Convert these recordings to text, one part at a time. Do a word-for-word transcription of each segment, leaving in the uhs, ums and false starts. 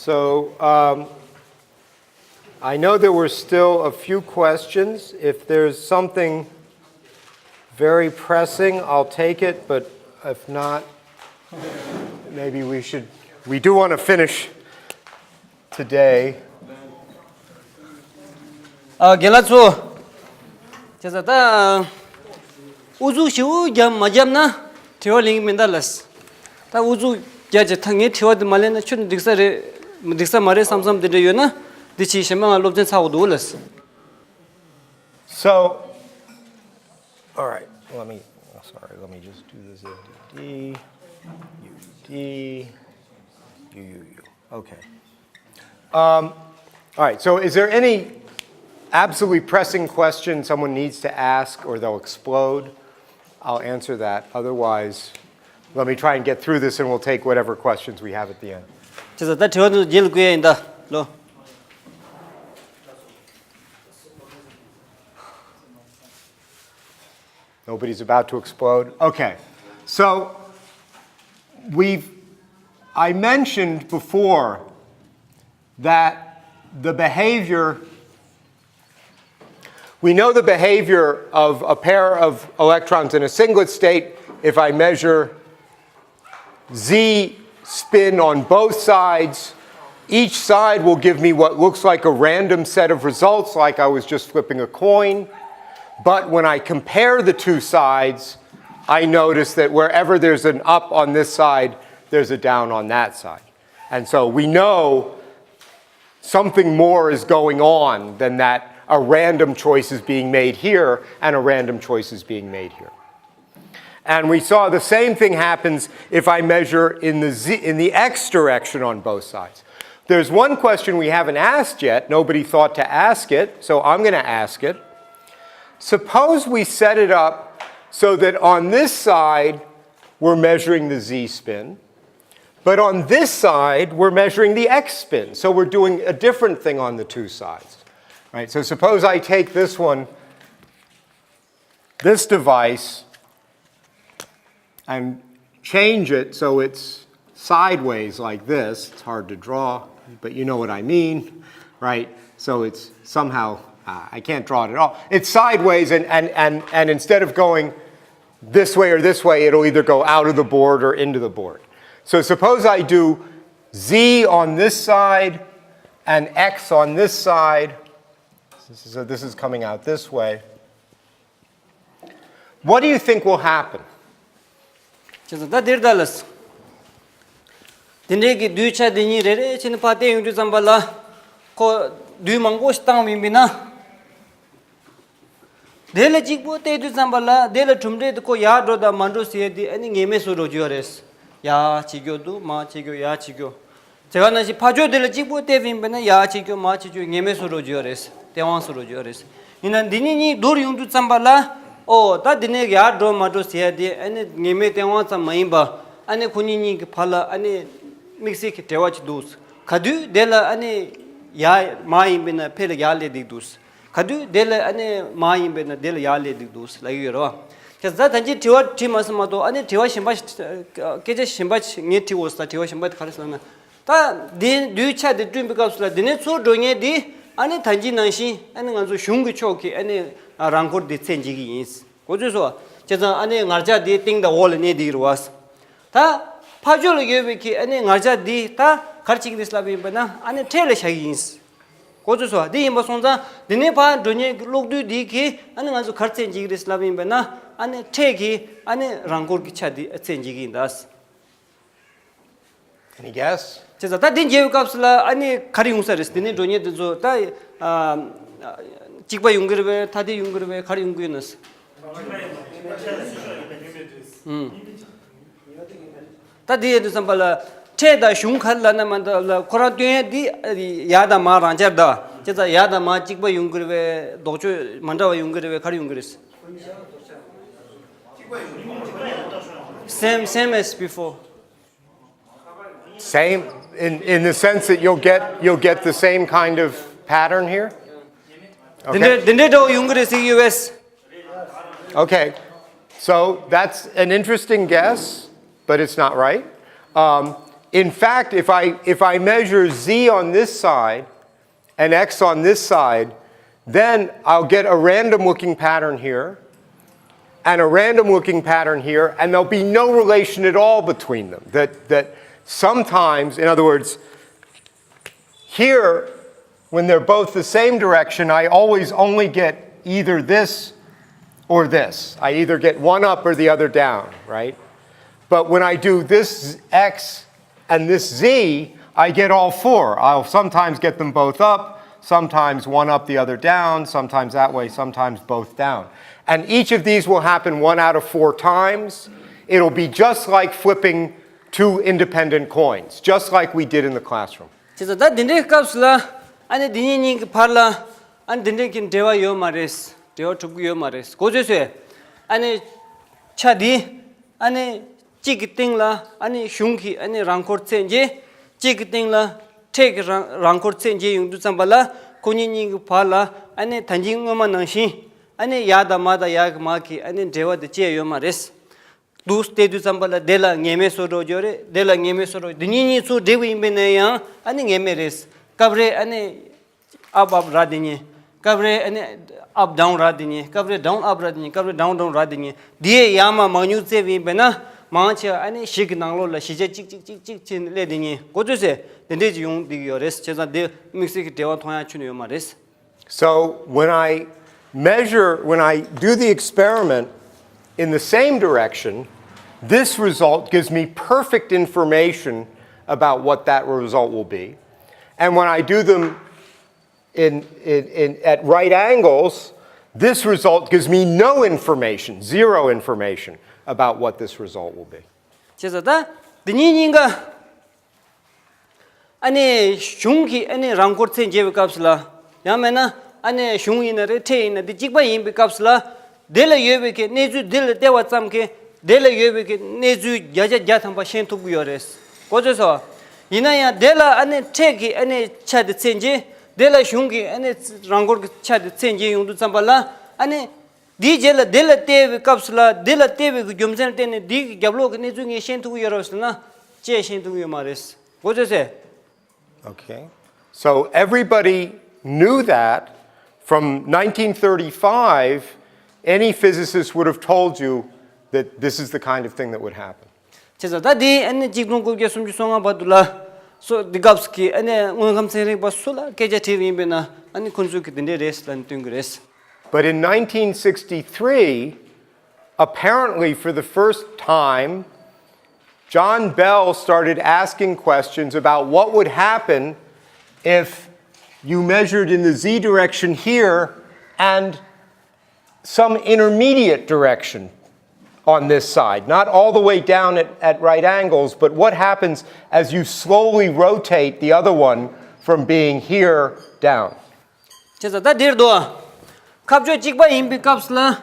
So, um, I know there were still a few questions. If there's something very pressing, I'll take it, but if not, maybe we should, we do want to finish today. ཨ་རྒན་ལགས་ཚོ། བྱས་ཙང་ད། ཨུ་ཚུགས་ཞེ་པོ་རྒྱབ་མ་རྒྱབ་ན་དྲི་བ་ལེན་གི་མིན་ད་ལགས། ད་ཨུ་ཚུགས་རྒྱག་བྱས་ད་ངས་དྲི་བ་འདི་མ་ལེན་ན་ཁྱོད་འགྲིག་ས་རེད། མི་འགྲིག་ས་མ་རེད་བསམ་བསམ་དེ་འདྲ་ཡོད་ན་འདི་བྱས་གཞན་པ་ང་སློབ་ཚན་ཚར་དགོས་འདུག་ལགས། So, all right, let me, oh, sorry, let me just do this. D, U, D, U, U, U. Okay. Um, all right, so is there any absolutely pressing question someone needs to ask or they'll explode? I'll answer that. Otherwise, let me try and get through this and we'll take whatever questions we have at the end. བྱས་ཙང་ད་དྲི་བ་འདི་རྗེས་ལ་བསྐུལ་ཡ་ཡིན་ད་ལོ། Nobody's about to explode. Okay. So we've, I mentioned before that the behavior, we know the behavior of a pair of electrons in a singlet state if I measure Z spin on both sides. Each side will give me what looks like a random set of results, like I was just flipping a coin. But when I compare the two sides, I notice that wherever there's an up on this side, there's a down on that side. And so we know something more is going on than that a random choice is being made here and a random choice is being made here. And we saw the same thing happens if I measure in the, z, in the x direction on both sides. There's one question we haven't asked yet. Nobody thought to ask it, so I'm going to ask it. Suppose we set it up so that on this side, we're measuring the z spin, but on this side, we're measuring the x spin. So we're doing a different thing on the two sides. Right? So suppose I take this one, this device, and change it so it's sideways like this. It's hard to draw, but you know what I mean, right? So it's somehow, uh, I can't draw it at all. It's sideways, and, and, and, and instead of going this way or this way, it'll either go out of the board or into the board. So suppose I do z on this side and x on this side. So this is coming out this way. What do you think will happen? བྱས་ཙང་ད་འདིར་ད་ལགས། དེ་འདྲའི་གི་རྡུལ་ཆ་དེ་གཉིས་རེ་རེ་བྱས་ནས་ཕར་བལྟས་ཡོང་དུས་ཙམ་པ་ལ། ཁོ་རྡུལ་མང་པོ་ཞིག་བཏང་བ་ཡིན་པས་ན། དེ་ལ་གཅིག་པོ་བལྟས་དུས་ཙམ་པ་ལ་དེ་ལ་གྲུབ་འབྲས་དེ་ཁོ་ཡར་འགྲོ་དང་མར་འགྲོ་ཟེར་ཡ་དེ་ཨ་ནི་ངེས་མེད་བཟོ་འགྲོ་རྒྱུ་ཡོད་རེད། ཡར་བྱེད་རྒྱུ་འདུག་མར་བྱེད་རྒྱུ་ཡར་བྱེད་རྒྱུ། དེ་ག་ནང་བཞིན་ཕར་ཕྱོགས་དེ་ལ་གཅིག་པོ་བལྟས་པ་ཡིན་པས་ན་ཡར་བྱེད་རྒྱུ་མར་བྱེད་རྒྱུ་ངེས་མེད་བཟོ་འགྲོ་རྒྱུ་ཡོད་རེད། སྟེས་དབང་བཟོ་འགྲོ་རྒྱུ་ཡོད་རེད། ཡིན་ན་འདི་གཉིས་གཉིས་བསྡུར་ཡོང་དུས་ཙམ་པ་ལ། ཨོ་ད་འདི་ནས་ཡར་འགྲོ་མར་འགྲོ་ཟེར་ཡ་དེ་ཨ་ནི་ངེས་མེད་སྟེས་དབང་ཙམ་མ་ཡིན་པ། ཨ་ནི་ཁོ་གཉིས་གཉིས་ཀྱི་བར་ལ་ཨ་ནི་དམིགས་བསལ་གྱི་འབྲེལ་བ་ཅིག་འདུག་ག་དུས་དེ་ལ་ཨ་ནི་ཡར་མར་ཡིན་པས་ན་ཕར་ལ་ཡར་སླེབས་བསྡད་འདུག་ག་དུས་དེ་ལ་ཨ་ནི་མར་ཡིན་པས་ན་དེ་ལ་ཡར་སླེབས་བསྡད་འདུག་ལབ་ཀྱི་ཡོད་རེད་བ། ཁྱེད་ད་ད་ཅི་དྲི་བ་དྲིས་མ་ཟིན་མ་གཏོགས་ཨ་ནི་དྲི་བ་གཞན་པ་ཞིག་སྐད་ཆ་གཞན་པ་ཞིག་ངས་དྲིས་འོ་ཟེར། དྲི་བ་གཞན་པ་དེ་ག་རེ་ཟེར་ན། ད་འདི་རྡུལ་ཆ་དེ་བསྐྲུན་པའི་སྐབས་སུ་ལ་འདི་ནས་ཚུར་འགྲོ་མཁན་དེ་ཨ་ནི་ད་ཅི་ནང་བཞིན་ཨ་ནི་ང་ཚོ་གཞུང་གི་ཕྱོགས་ཀྱི་ཨ་ནི་རང་འཁོར་དེ་ཚད་འཇལ་གྱི་ཡིན། གོ་ཚོད་སོ། བྱས་ཙང་ཨ་ནི་ངར་ལྕགས་དེ་སྟེང་དང་འོག་ལ་གནས་བསྡད་ཀྱི་རེད་བ། ད་ཕར་ཕྱོགས་ལ་ཡོད་པའི་གི་ཨ་ནི་ངར་ལྕགས་འདི་ད་ག་རེ་བྱེད་ཀྱི་རེད་ལབ་ཡིན་པ་ན་ཨ་ནི་འཕྲེད་ལ་བཞག་གི་ཡིན། གོ་ཚོད་སོ། འདི་ཡིན་པ་སོང་ཙང་འདི་ནས་ཕར་འགྲོ་མཁན་གྱི་གློག་རྡུལ་འདི་གིས་ཨ་ནི་ང་ཚོ་ག་རེ་ཚད་འཇལ་གྱི་རེད་ལབ་ཡིན་པ་ན་ཨ་ནི་འཕྲེད་ཀྱིས་ཨ་ནི་རང་འཁོར་གྱི་ཆ་འདི་ཚད་འཇལ་གྱི་ཡིན་ད། Any guess? བྱས་ཙང་ད་འདི་འཇལ་བའི་སྐབས་སུ་ལ་ཨ་ནི་ག་རེ་ཡོང་ས་རེད། འདི་ནས་འགྲོ་མཁན་འདི་ཚོ་ད་ཨ་གཅིག་པ་ཡོང་གི་རེད་པས། ཐ་དད་ཡོང་གི་རེད་པས། ག་རེ་ཡོང་གི་ཡོད་ན། ཨུམ། ད་འདི་ཡོད་དུས་ཙམ་པ་ལ་འཕྲེད་དང་གཞུང་ག་རེ་ལབ་ན་མ་གཏོགས་ལ་ཁོ་རང་སྟོན་ཡ་འདི་ཡར་དང་མར་རང་འཇགས་ད། བྱས་ཙང་ཡར་དང་མར་གཅིག་པ་ཡོང་གི་རེད་པས། ལྡོག་ཕྱོགས་མ་འདྲ་བ་ཡོང་གི་རེད་པས། ག་རེ་ཡོང་གི་རེད། Same, same as before. Same in, in the sense that you'll get, you'll get the same kind of pattern here? འདི་འདྲའི་འདི་འདྲའི་འདྲ་བོ་ཡོང་གི་རེད་ཟེར་གྱི་ཡོད་པས། Okay, so that's an interesting guess, but it's not right. Um, In fact, if I, if I measure z on this side and x on this side, then I'll get a random looking pattern here and a random looking pattern here, and there'll be no relation at all between them. That, that sometimes, in other words, here, when they're both the same direction, I always only get either this or this. I either get one up or the other down, right? But when I do this x and this z, I get all four. I'll sometimes get them both up, sometimes one up, the other down, sometimes that way, sometimes both down. And each of these will happen one out of four times. It'll be just like flipping two independent coins, just like we did in the classroom. བྱས་ཙང་ད་འདི་འདྲའི་སྐབས་སུ་ལ་ཨ་ནི་འདི་གཉིས་གཉིས་ཀྱི་བར་ལ་ཨ་ནི་འདི་འདྲའི་གི་འབྲེལ་བ་ཡོད་མ་རེད། འབྲེལ་བ་གྲུབ་ཀྱི་ཡོད་མ་རེད། གོ་ཚོད་སོང་། ཨ་ནི་ཆ་འདི་ཨ་ནི་གཅིག་གི་སྟེང་ལ་ཨ་ནི་གཞུང་གི་ཨ་ནི་རང་འཁོར་ཚད་འཇལ། གཅིག་གི་སྟེང་ལ་ཕྲད་ཀྱི་རང་རང་འཁོར་ཚད་འཇལ་ཡོང་དུས་ཙམ་པ་ལ་ཁོ་གཉིས་གཉིས་ཀྱི་བར་ལ་ཨ་ནི་ད་གིན་སྔོན་མ་ནང་བཞིན་ཨ་ནི་ཡར་དང་མར་དང་ཡར་གྱི་མར་གྱི་ཨ་ནི་འབྲེལ་བ་དེ་བཅད་ཡོད་མ་རེད། འདུག་བལྟས་དུས་ཙམ་པ་ལ་དེ་ལ་ངེས་མེད་བཟོ་འགྲོ་རྒྱུ་རེད། དེ་ལ་ངེས་མེད་བཟོ་འགྲོ། འདི་གཉིས་གཉིས་ཚུར་འབྲེལ་བ་ཡིན་པས་ན་ཡང་ཨ་ནི་ངེས་མེད་རེད། སྐབས་རེ་ཨ་ནི་up up ར་འདི་གཉིས། སྐབས་རེ་ཨ་ནི་up down ར་འདི་གཉིས། སྐབས་རེ་down up ར་འདི་གཉིས། སྐབས་རེ་down down ར་འདི་གཉིས། འདི་ཡས་ཡར་མར་མང་ཉུང་བཙལ་བ་ཡིན་པས་ན་མང་ཆེ་བ་ཨ་ནི་གཞི་གི་ནང་ལོགས་ལ་གཞི་ཆ་གཅིག་གཅིག་གཅིག་གཅིག་བྱས་ནས་སླེབས། འདི་གཉིས་གོ་ཚོད་སོང་། འདི་འདྲས་ཀྱི་ཡོང་བསྡད་ཀྱི་ཡོད་རེད། བྱས་ཙང་འདི་དམིགས་བསལ་གྱི་འབྲེལ་བ་མཐོང་ཡ་ཁྱོན་ནས་ཡོད་མ་རེད། So when I measure, when I do the experiment in the same direction, this result gives me perfect information about what that result will be. And when I do them in, in, in, at right angles, this result gives me no information, zero information about what this result will be. བྱས་ཙང་ད་འདི་གཉིས་གཉིས་ཀ་ཨ་ནི་གཞུང་གི་ཨ་ནི་རང་འཁོར་ཚད་འཇལ་བའི་སྐབས་སུ་ལ། ཡང་མིན་ན་ཨ་ནི་གཞུང་ཡིན་ན་རེད། ཕྲད་ཡིན་ན་འདི་གཅིག་པ་ཡིན་པའི་སྐབས་སུ་ལ། དེ་ལ་ཡོད་པའི་གི་གནས་ཚུལ་འདི་ལ་བལྟས་པ་ཙམ་གྱིས་དེ་ལ་ཡོད་པའི་གི་གནས་ཚུལ་བརྒྱ་ཆ་བརྒྱ་ཐམ་པ་ཤེས་ཐུབ་ཀྱི་ཡོད་རེད། གོ་ཚོད་སོང་། ཡིན་ན་ཡང་དེ་ལ་ཨ་ནི་ཕྲད་ཀྱི་ཨ་ནི་ཆ་དེ་ཚད་འཇལ། དེ་ལ་གཞུང་གི་ཨ་ནི་རང་འཁོར་གྱི་ཆ་དེ་ཚད་འཇལ་ཡོང་དུས་ཙམ་པ་ལ་ཨ་ནི། དེའི་རྗེས་ལ་དེ་ལ་བལྟས་པའི་སྐབས་སུ་ལ་དེ་ལ་བལྟས་པའི་གི་རྒྱུ་མཚན་ལ་བརྟེན་ནས་དེའི་གི་རྒྱབ་ལོགས་ཀྱི་གནས་ཚུལ་ངས་ཤེས་ཐུབ་ཀྱི་ཡོད་རེད་ཟེར་ན་ཅིས་ཤེས་ཐུབ་ཀྱི་ཡོད་མ་རེད། གོ་ཚོད་སོང་། Okay. So everybody knew that from nineteen thirty-five, any physicist would have told you that this is the kind of thing that would happen. བྱས་ཙང་ད་དེ་ཨ་ནི་གཅིག་སྟོང་དགུ་བརྒྱ་སུམ་ཅུ་སོ་ལྔ་བར་དུ་ལ་སོ་འདི་སྐབས་ཀྱི་ཨ་ནི་དངོས་ཁམས་ཚན་རིག་པ་སུ་ལ་སྐད་ཆ་དྲིས་པ་ཡིན་པས་ན་ཨ་ནི་ཁོང་ཚོས་ཀྱི་འདི་འདྲས་རེད་ལབ་ནས་སྟོན་གྱི་རེད། But in nineteen sixty-three, apparently for the first time, John Bell started asking questions about what would happen if you measured in the z direction here and some intermediate direction on this side, not all the way down at, at right angles, but what happens as you slowly rotate the other one from being here down? བྱས་ཙང་ད་འདིར་འདུག་ཁ་ཕྱོགས་གཅིག་པ་ཡིན་པའི་སྐབས་སུ་ལ།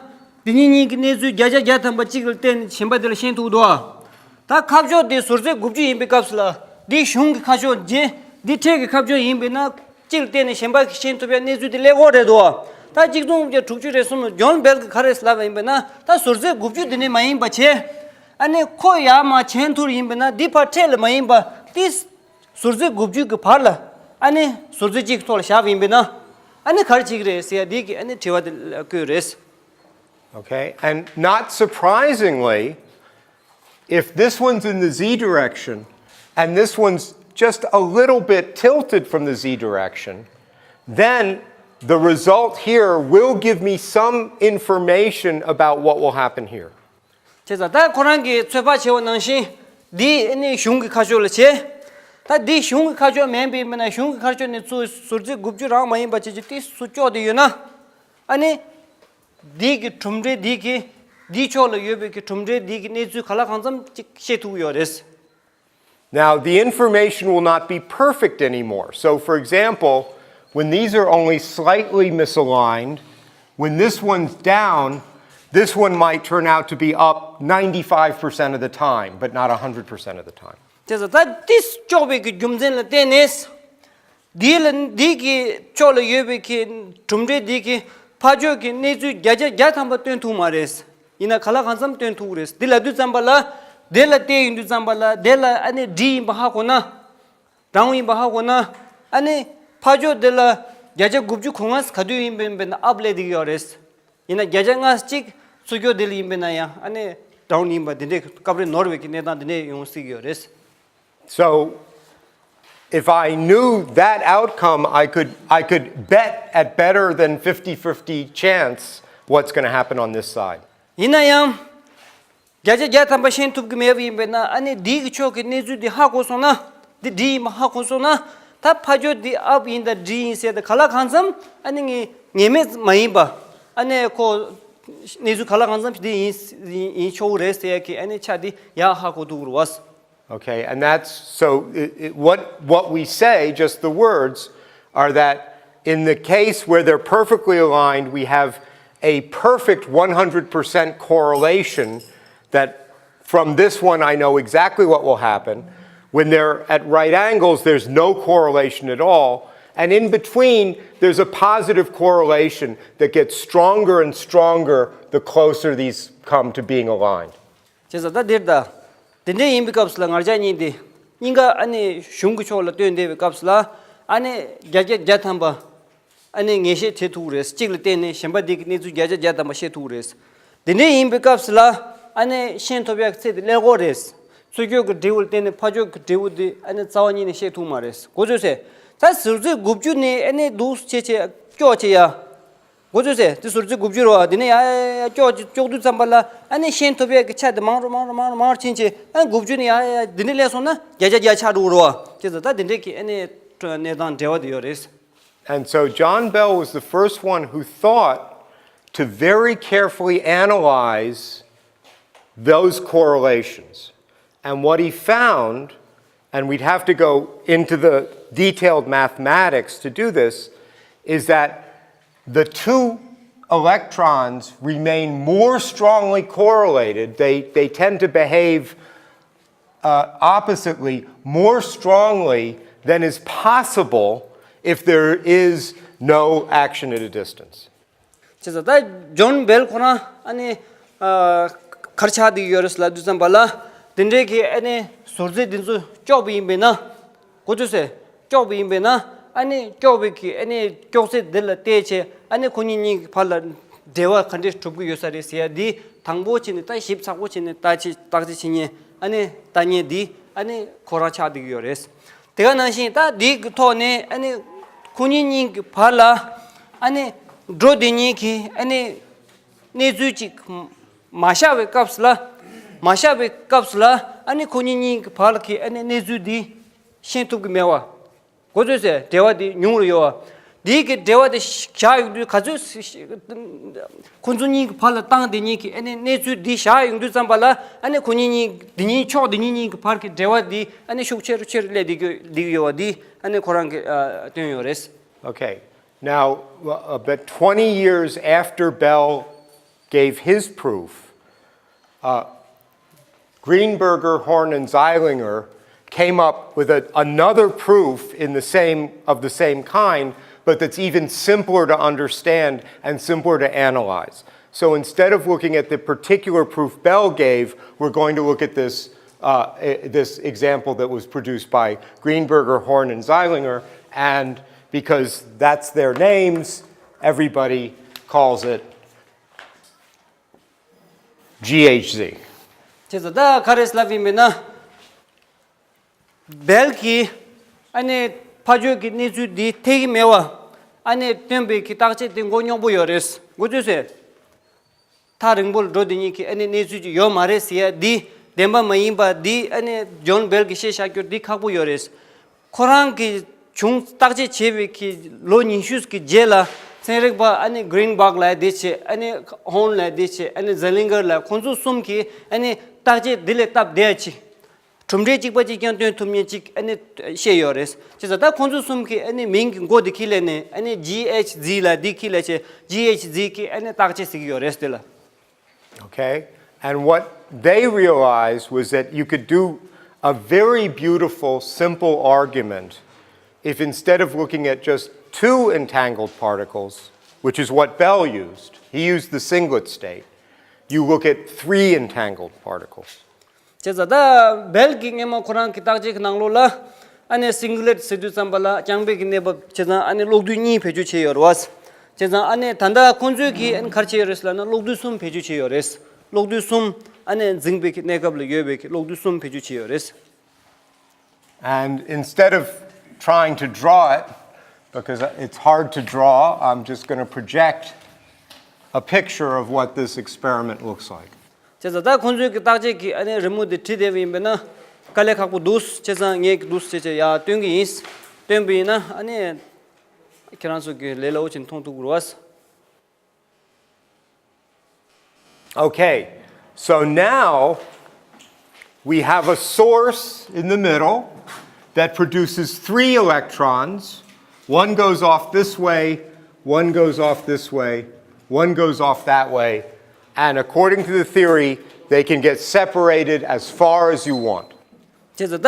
འདི་གཉིས་གཉིས་ཀྱི་གནས་ཚུལ་བརྒྱ་ཆ་བརྒྱ་ཐམ་པ་གཅིག་ལ་བརྟེན་ནས་གཞན་པ་དེ་ལ་ཤེས་ཐུབ་འདུག་ད་ཁ་ཕྱོགས་དེ་ཟུར་ཚད་དགུ་བཅུ་ཡིན་པའི་སྐབས་སུ་ལ། འདི་གཞུང་གི་ཁ་ཕྱོགས་རྗེས་འདི་ཕྲད་ཀྱི་ཁ་ཕྱོགས་ཡིན་པས་ན། གཅིག་ལ་བརྟེན་ནས་གཞན་པ་གིས་ཤེས་ཐུབ་པའི་གནས་ཚུལ་དེ་ཀླད་ཀོར་རེད་འདུག་ད་གཅིག་སྟོང་དགུ་བརྒྱ་དྲུག་ཅུ་རེ་གསུམ་ལ་ཇོན་བེལ་གྱིས་ག་རེ་ལབ་པ་ཡིན་པས་ན། ད་ཟུར་ཚད་དགུ་བཅུ་དེ་ནས་མ་ཡིན་པ་བྱས། ཨ་ནི་ཁོ་ཡར་མར་ཆེན་ཐུར་ཡིན་པས་ན་འདི་ཕར་ཕྲད་ལ་མ་ཡིན་པ་ཏིས། ཟུར་ཚད་དགུ་བཅུ་གི་བར་ལ་ཨ་ནི་ཟུར་ཚད་གཅིག་གི་ཐོག་ལ་བཞག་པ་ཡིན་པས་ན། ཨ་ནི་ག་རེ་བྱེད་ཀྱི་རེད་ཟེར་ཡ་འདི་གི་ཨ་ནི་དྲི་བ་དེ་བཀོད་རེད། Okay, and not surprisingly, if this one's in the z direction and this one's just a little bit tilted from the z direction, then the result here will give me some information about what will happen here. བྱས་ཙང་ད་ཁོ་རང་གིས་ཚོད་དཔག་བྱས་པ་ནང་བཞིན་འདི་ནི་གཞུང་གི་ཁ་ཕྱོགས་ལ་བྱས། ད་འདི་གཞུང་གི་ཁ་ཕྱོགས་མིན་པས་མིན་ན་གཞུང་གི་ཁ་ཕྱོགས་ནི་ཚུར་ཟུར་ཚད་དགུ་བཅུ་རང་མ་ཡིན་པ་བྱས་ཀྱི་ཏིས་ཚུར་ཀྱོག་དེ་ཡོད་ན། ཨ་ནི། འདི་གི་གྲུབ་འབྲས་འདི་གི་འདིའི་ཕྱོགས་ལ་ཡོད་པའི་གི་གྲུབ་འབྲས་འདི་གི་གནས་ཚུལ་ག་ལ་གང་འཚམ་ཅིག་ཤེས་ཐུབ་ཀྱི་ཡོད་རེད། Now, the information will not be perfect anymore. So, for example, when these are only slightly misaligned, when this one's down, this one might turn out to be up ninety-five percent of the time, but not one hundred percent of the time. དེ་ཚོ་ད་ཏིས་ཀྱོག་པའི་གི་རྒྱུ་མཚན་ལ་བརྟེན་ནས། འདི་ལ་འདི་གི་ཕྱོགས་ལ་ཡོད་པའི་གི་གྲུབ་འབྲས་འདི་གི་ཕར་ཕྱོགས་ཀྱི་གནས་ཚུལ་བརྒྱ་ཆ་བརྒྱ་ཐམ་པ་སྟོན་ཐུབ་མ་རེད། ཡིན་ན་ག་ལ་གང་འཚམ་སྟོན་ཐུབ་རེད། འདི་ལབ་དུས་ཙམ་པ་ལ་ དེ་ལ་བལྟས་ཡོང་དུས་ཙམ་པ་ལ་དེ་ལ་ཨ་ནི་སྒྲིལ་ཡིན་པ་ཧ་གོ་ན། གྲངས་ཡིན་པ་ཧ་གོ་ན། ཨ་ནི་ཕ་ཕྱོགས་དེ་ལ་བརྒྱ་ཆ་དགུ་བཅུ་གོ་ལྔ་ག་དུས་ཡིན་པ་ཡིན་པ་ན་ཨབ་སླེབས་བསྡད་ཀྱི་ཡོད་རེད། ཡིན་ན་བརྒྱ་ཆ་ལྔ་གཅིག་ཚུར་སྐྱོར་དེ་ལ་ཡིན་པ་ན་ཡང་ཨ་ནི་གྲངས་ཡིན་པ་དེ་འདྲའི་སྐབས་རེ་ནོར་བའི་གི་གནས་སྟངས་དེ་འདྲ་ཡོང་སྲིད་ཀྱི་ཡོད་རེད། So, if I knew that outcome, I could, I could bet at better than fifty fifty chance what's going to happen on this side. ཡིན་ན་ཡང་། བརྒྱ་ཆ་བརྒྱ་ཐམ་པ་ཤེས་ཐུབ་ཀྱི་མེད་པ་ཡིན་པས་ན། ཨ་ནི་འདིའི་གི་ཕྱོགས་ཀྱི་གནས་ཚུལ་འདི་ཧ་གོ་སོང་ན། འདི་སྒྲིལ་ཡིན་པ་ཧ་གོ་སོང་ན། ད་ཕ་ཕྱོགས་འདི་ཨབ་ཡིན་དང་སྒྲིལ་ཡིན་ཟེར་ཏེ་ག་ལ་གང་འཚམ་ཨ་ནི་ངས་ངེས་མེད་མ་ཡིན་པ། ཨ་ནི་ཁོ་གནས་ཚུལ་ག་ལ་གང་འཚམ་འདི་ཡིན་ཡིན་ཡིན་ཆོག་གི་རེད་ཟེར་ཡ་གི་ཨ་ནི་ཆ་འདི་ཡག་ཧ་གོ་ཐུབ་ཀྱི་རེད་བ། Okay, and that's so it, it, what what we say, just the words, are that in the case where they're perfectly aligned, we have a perfect one hundred percent correlation that from this one I know exactly what will happen. When they're at right angles, there's no correlation at all. And in between, there's a positive correlation that gets stronger and stronger the closer these come to being aligned. བྱས་ཙང་ད་འདིར་ད། དེ་འདྲ་ཡིན་པའི་སྐབས་སུ་ལ་ང་རང་གཉིས་དེ། གཉིས་ཀ་ཨ་ནི་གཞུང་གི་ཕྱོགས་ལ་སྟོན་བསྡད་པའི་སྐབས་སུ་ལ། ཨ་ནི་བརྒྱ་བརྒྱ་བརྒྱ་ཐམ་པ། ཨ་ནི་ངེས་ཤེས་བྱེད་ཐུབ་ཀྱི་རེད། གཅིག་ལ་བརྟེན་ནས་གཞན་པ་དེ་གི་གནས་ཚུལ་བརྒྱ་ཆ་བརྒྱ་ཐམ་པ་ཤེས་ཐུབ་ཀྱི་རེད། དེ་འདྲ་ཡིན་པའི་སྐབས་སུ་ལ། ཨ་ནི་ཤེས་ཐུབ་ཡག་ཚད་དེ་ཀླད་ཀོར་རེད། ཚུར་སྐྱོད་ཀྱི་འབྲས་བུ་ལ་བརྟེན་ནས་ཕར་སྐྱོད་ཀྱི་འབྲས་བུ་དེ་ཨ་ནི་རྩ་བ་ཉིད་ནས་ཤེས་ཐུབ་མ་རེད། གོ་ཚོད་ཟེར། ད་ཟུར་ཚོད་དགུ་བཅུ་ནས་ཨ་ནི་འདུག་བྱས་བྱས་སྐྱོག་བྱས་ཡ། གོ་ཚོད་ཟེར། དེ་ཟུར་ཚོད་དགུ་བཅུ་རེད་བ། དེ་ནས་ཡ་ཡ་ཡ་སྐྱོག་ཅིག་སྐྱོག་དུས་ཙམ་པ་ལ་ཨ་ནི་ཤེས་ཐུབ་ཡས་ཀྱི་ཆ་དེ་མང་རུ་མང་རུ་མང་རུ་མང་རུ་ཕྱིན་ཆེ་ཨ་ནི་དགུ་བཅུ་ནས་ཡ་ཡ་ཡ་དེ་འདྲ་སླེབས་སོང་ན་བརྒྱ་ཆ་བརྒྱ་ཆགས་འགྲོ་གི་རེད་བ། བྱས་ཙང་ད་དེ་འདྲས་ཀྱི་ཨ་ནི་གནས་སྟངས་འབྲེལ་བ་དེ་ཡོད་རེད། And so John Bell was the first one who thought to very carefully analyze those correlations. And what he found, and we'd have to go into the detailed mathematics to do this, is that the two electrons remain more strongly correlated. They, they tend to behave uh, oppositely more strongly than is possible if there is no action at a distance. བྱས་ཙང་ད་ཇོན་བེལ་ཁོ་རང་ཨ་ནི་ཨ་ག་རེ་ཆགས་བསྡད་ཡོད་རེད་ལབ་དུས་ཙམ་པ་ལ་དེ་འདྲའི་གི་ཨ་ནི་ཟུར་ཚད་འདི་ཚོ་སྐྱོག་པ་ཡིན་པས་ན། གོ་ཚོད་ཟེར། སྐྱོག་པ་ཡིན་པས་ན་ཨ་ནི་སྐྱོག་པའི་གི་ཨ་ནི་སྐྱོག་ཚད་འདི་ལ་བལྟས་བྱས་ཨ་ནི་ཁོ་གཉིས་གཉིས་ཀྱི་བར་ལ་འབྲེལ་བ་ག་འདྲས་གྲུབ་ཀྱི་ཡོད་ས་རེད་ཟེར་ཡ་འདི་དང་པོ་བྱས་ནས་ད་ཞིབ་ཚགས་པོ་བྱས་ནས་ལྟ་ཅི་བརྟག་དཔྱད་བྱེད་མཁན་ཨ་ནི་ལྟ་མཁན་འདི་ཨ་ནི་ཁོ་རང་ཆགས་བསྡད་ཀྱི་ཡོད་རེད། དེ་ག་ནང་བཞིན་ད་འདི་གི་ཐོག་ནས་ཨ་ནི་ཁོ་གཉིས་གཉིས་ཀྱི་བར་ལ་ཨ་ནི་འགྲོ་བསྡད་མཁན་གྱི་ཨ་ནི་གནས་ཚུལ་ཅིག་མ་ཤར་བའི་སྐབས་སུ་ལ། མ་ཤར་བའི་སྐབས་སུ་ལ་ཨ་ནི་ཁོ་གཉིས་གཉིས་ཀྱི་བར་ལ་གི་ཨ་ནི་གནས་ཚུལ་འདི་ཤེས་ཐུབ་ཀྱི་མེད་བ། གོ་ཚོད་ཟེར། འབྲེལ་བ་དེ་ཉུང་རུ་ཡོད་བ། དེའི་གི་འབྲེལ་བ་དེ་བཞག་ཡོང་དུས་ག་ཚོད་ཁོ་ཚོ་གཉིས་ཀྱི་བར་ལ་བཏང་དེ་གཉིས་ཀྱི་ཨ་ནི་གནས་ཚུལ་འདི་བཞག་ཡོང་དུས་ཙམ་པ་ལ་ཨ་ནི་ཁོ་གཉིས་གཉིས་དེ་གཉིས་ཕྱོགས་དེ་གཉིས་གཉིས་ཀྱི་བར་གྱི་འབྲེལ་བ་འདི་ཨ་ནི་ཤུགས་ཆེ་རུ་ཆེ་རུ་སླེབས་བསྡད་ཀྱི་བསྡད་ཀྱི་ཡོད་བ་འདི་ཨ་ནི་ཁོ་རང་གི་ཨ་སྟོན་ཡོད་རེད། Okay. Now, uh, about twenty years after Bell gave his proof, uh, Greenberger, Horn, and Zeilinger came up with a, another proof in the same, of the same kind, but that's even simpler to understand and simpler to analyze. So instead of looking at the particular proof Bell gave, we're going to look at this, uh, eh, this example that was produced by Greenberger, Horn, and Zeilinger, and because that's their names, everybody calls it G H Z. དེ་ཚོ་ད་ག་རེ་ལབ་ཡིན་མིན་ན། བེལ་གྱིས་ཨ་ནི་ཕ་ཆོས་ཀྱི་གནས་ཚུལ་འདི་འཐད་ཀྱི་མེད་བ། ཨ་ནི་སྟོན་པའི་གི་བརྟག་དཔྱད་དེ་མགོ་རྙོག་པོ་ཡོད་རེད། མགོ་ཚོས་ཟེར། ཐག་རིང་པོ་ལ་འགྲོ་དེ་གཉིས་ཀྱི་ཨ་ནི་གནས་ཚུལ་ཅིག་ཡོད་མ་རེད་ཟེར་ཡ་འདི་བདེན་པ་མ་ཡིན་པ་འདི་ཨ་ནི་ཇོན་བེལ་གྱིས་བཤད་བཞག་རྒྱུ་འདི་ཁག་པོ་ཡོད་རེད། ཁོ་རང་གི་བྱུང་བརྟག་དཔྱད་བྱས་པའི་གི་ལོ་ཉི་ཤུ་གི་རྗེས་ལ་ཚན་རིག་པ་ཨ་ནི་གྷི་རིན་བྷག་ལབ་དེ་བྱས། ཨ་ནི་ཧོན་ལབ་དེ་བྱས། ཨ་ནི་ཛེ་ལིང་གར་ལབ། ཁོང་ཚོ་གསུམ་གྱིས་ཨ་ནི་བརྟག་དཔྱད་འདི་ལས་སྟབས་བདེ་ཅིག་གྲུབ་འབྲས་གཅིག་པ་གཅིག་རྐྱང་སྟོན་ཐུབ་མཁན་གཅིག་ཨ་ནི་བཤད་ཡོད་རེད། བྱས་ཙང་ད་ཁོང་ཚོ་གསུམ་གྱིས་ཨ་ནི་མིང་གི་མགོ་དེ་ཁྱེར་ལབ་ནས་ཨ་ནི་ཇི་ཨེཆ་ཛི་ལབ་དེ་ཁྱེར་ལབ་བྱས། ཇི་ཨེཆ་ཛི་གི་ཨ་ནི་བརྟག་དཔྱད་ཟེར་གྱི་ཡོད་རེད་དེ་ལ། Okay? And what they realized was that you could do a very beautiful, simple argument if instead of looking at just two entangled particles, which is what Bell used, he used the singlet state, you look at three entangled particles. བྱས་ཙང་ད་བེལ་གྱིས་སྔོན་མ་ཁོ་རང་གི་བརྟག་དཔྱད་ཀྱི་ནང་ལོགས་ལ་ཨ་ནི་སིང་གུ་ལེ་ཊི་ཟེར་དུས་ཙམ་པ་ལ་རྐྱང་པའི་གི་གནས་བབ་བྱས་ཙང་ཨ་ནི་གློག་རྡུལ་གཉིས་བེད་སྤྱོད་བྱས་ཡོད་རེད་བ། བྱས་ཙང་ཨ་ནི་ད་ལྟ་ཁོང་ཚོས་ཀྱིས་ཨ་ནི་ག་རེ་བྱས་ཡོད་རེད་ཟེར་ལབ་ན་གློག་རྡུལ་གསུམ་བེད་སྤྱོད་བྱས་ཡོད་རེད། གློག་རྡུལ་གསུམ་ཨ་ནི་འཛིང་བའི་གི་གནས་སྐབས་ལ་ཡོད་པའི་གི་གློག་རྡུལ་གསུམ་བེད་སྤྱོད་བྱས་ཡོད་རེད། And instead of trying to draw it, because it's hard to draw, I'm just going to project a picture of what this experiment looks like. བྱས་ཙང་ད་ཁོང་ཚོའི་གི་བརྟག་དཔྱད་ཀྱི་ཨ་ནི་རི་མོ་དེ་བྲིས་བསྡད་པ་ཡིན་པས་ན་དཀའ་ལས་ཁག་པོ་འདུག་བྱས་ཙང་ངས་ཀྱི་འདུག་བྱས་བྱས་ཡར་སྟོན་གྱི་ཡིན། སྟོན་པ་ཡིན་ན་ཨ་ནི་ཁྱེད་རང་ཚོ་གི་ལས་སླ་བོ་བྱས་ནས་མཐོང་ཐུབ་ཀྱི་རེད་བ། Okay, so now we have a source in the middle that produces three electrons. One goes off this way, one goes off this way, one goes off that way. And according to the theory, they can get separated as far as you want. བྱས་ཙང་ད་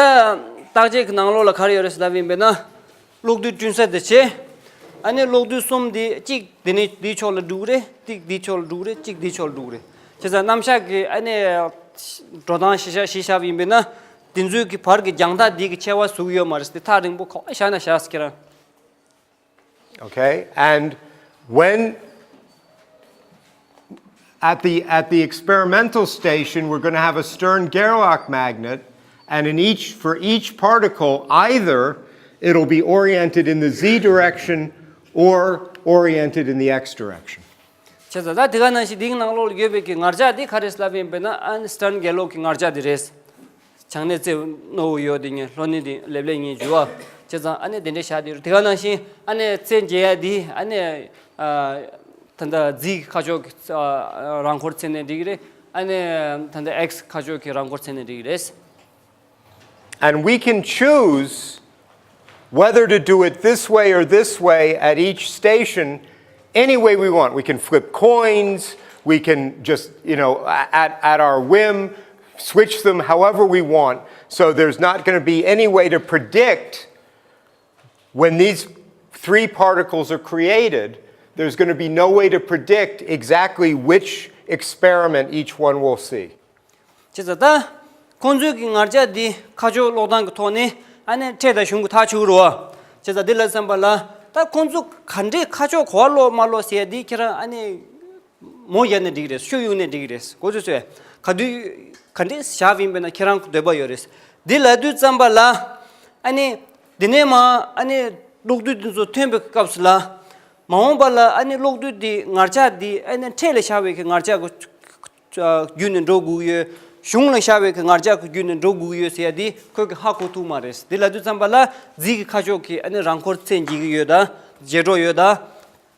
བརྟག་དཔྱད་ཀྱི་ནང་ལོགས་ལ་ག་རེ་ཡོད་རེད་ཟེར་ལབ་ཡིན་པས་ན། གློག་རྡུལ་བསྐྲུན་ས་དེ་བྱས། ཨ་ནི་གློག་རྡུལ་གསུམ་དེ་གཅིག་དེ་ནས་དེའི་ཕྱོགས་ལ་འགྲོ་གི་རེད། གཅིག་དེའི་ཕྱོགས་ལ་འགྲོ་གི་རེད། གཅིག་དེའི་ཕྱོགས་ལ་འགྲོ་གི་རེད། བྱས་ཙང་རྣམ་གཞག་གི་ཨ་ནི་འགྲོ་སྟངས་གཞི་བཞག་གཞི་བཞག་པ་ཡིན་པས་ན། དེ་ཚོའི་གི་བར་གྱི་རྒྱང་ཐག་དེ་གི་ཕྱེད་པ་བཟོ་གི་ཡོད་མ་རེད། དེ་ཐག་རིང་པོ་ག་པར་བཞག་ན་བཞག་ཟེར་ཁྱེད་རང་། Okay, and when at the at the experimental station, we're going to have a Stern-Gerlach magnet, and in each for each particle, either it'll be oriented in the z direction or oriented in the x direction. བྱས་ཙང་ད་དེ་ག་ནང་བཞིན་དེའི་ནང་ལོགས་ལ་ཡོད་པའི་གི་ངར་ལྕགས་དེ་ག་རེ་ལབ་ཡིན་པས་ན་ཨ་ནི་སི་ཊརན་གེ་ལོག་གི་ངར་ལྕགས་དེ་རེད། བྱང་སྣེ་རྩེ་རྣོ་བོ་ཡོད་དེ་ངས་ལྷོ་སྣེ་དེ་ལེབ་ལེབ་ངས་འཇུ་བ། བྱས་ཙང་ཨ་ནི་དེ་འདྲའི་བཞག་དེ་རེད། དེ་ག་ནང་བཞིན་ཨ་ནི་ཚད་འཇལ་ཡ་དེ་ཨ་ནི་ད་ལྟ་རྫི་ཁ་ཕྱོགས་ཀྱི་རང་འཁོར་ཚད་ནས་འགྲིག་གི་རེད། ཨ་ནི་ད་ལྟ་ཨེག་སི་ཁ་ཕྱོགས་ཀྱི་རང་འཁོར་ཚད་ནས་འགྲིག་གི་རེད། And we can choose whether to do it this way or this way at each station, any way we want. We can flip coins, we can just, you know, at, at our whim, switch them however we want. So there's not going to be any way to predict when these three particles are created, there's going to be no way to predict exactly which experiment each one will see. བྱས་ཙང་ད་ཁོང་ཚོའི་གི་ངར་ལྕགས་འདི་ཁ་ཕྱོགས་ཀློག་སྟངས་ཀྱི་ཐོག་ནས་ཨ་ནི་འཕྲེད་དང་གཞུང་གི་ཐག་ཆོད་རོ། བྱས་ཙང་འདི་ལ་བསམ་པ་ལ་ད་ཁོང་ཚོ་ག་འདྲས་ཁ་ཕྱོགས་ག་པར་ཀློག་མ་ཀློག་ཟེར་ཡ་འདི་ཁྱེད་རང་ཨ་ནི་མོ་ཡར་ནས་འགྲིག་རེད། ཤུ་གཡུག་ནས་འགྲིག་རེད། གོ་ཚོད་ཚོད་ག་དུས་ག་འདྲས་བཞག་པ་ཡིན་པས་ན་ཁྱེད་རང་གི་འདོད་པ་ཡོད་རེད། འདི་ལབ་དུས་ཙམ་པ་ལ་ཨ་ནི་འདི་ནས་མ་ཨ་ནི་གློག་རྡུལ་འདི་ཚོ་ཐོན་པའི་སྐབས་སུ་ལ་མ་འོངས་པ་ལ་ཨ་ནི་གློག་རྡུལ་འདི་ངར་ལྕགས་འདི་ཨ་ནི་འཕྲེད་ལ་བཞག་པའི་གི་ངར་ལྕགས་ཀྱི་བརྒྱུད་ནས་འགྲོ་དགོས་ཡོད། གཞུང་ལ་བཞག་པའི་གི་ངར་ལྕགས་ཀྱི་བརྒྱུད་ནས་འགྲོ་དགོས་ཡོད་ཟེར་ཡ་འདི་ཁོས་གི་ཧ་གོ་ཐུབ་མ་རེད། འདི་ལབ་དུས་ཙམ་པ་ལ་རྫི་གི་ཁ་ཕྱོགས་ཀྱི་ཨ་ནི་རང་འཁོར་ཚད་འཇལ་གི་ཡོད་ད། འཇལ་འགྲོ་ཡོད་ད།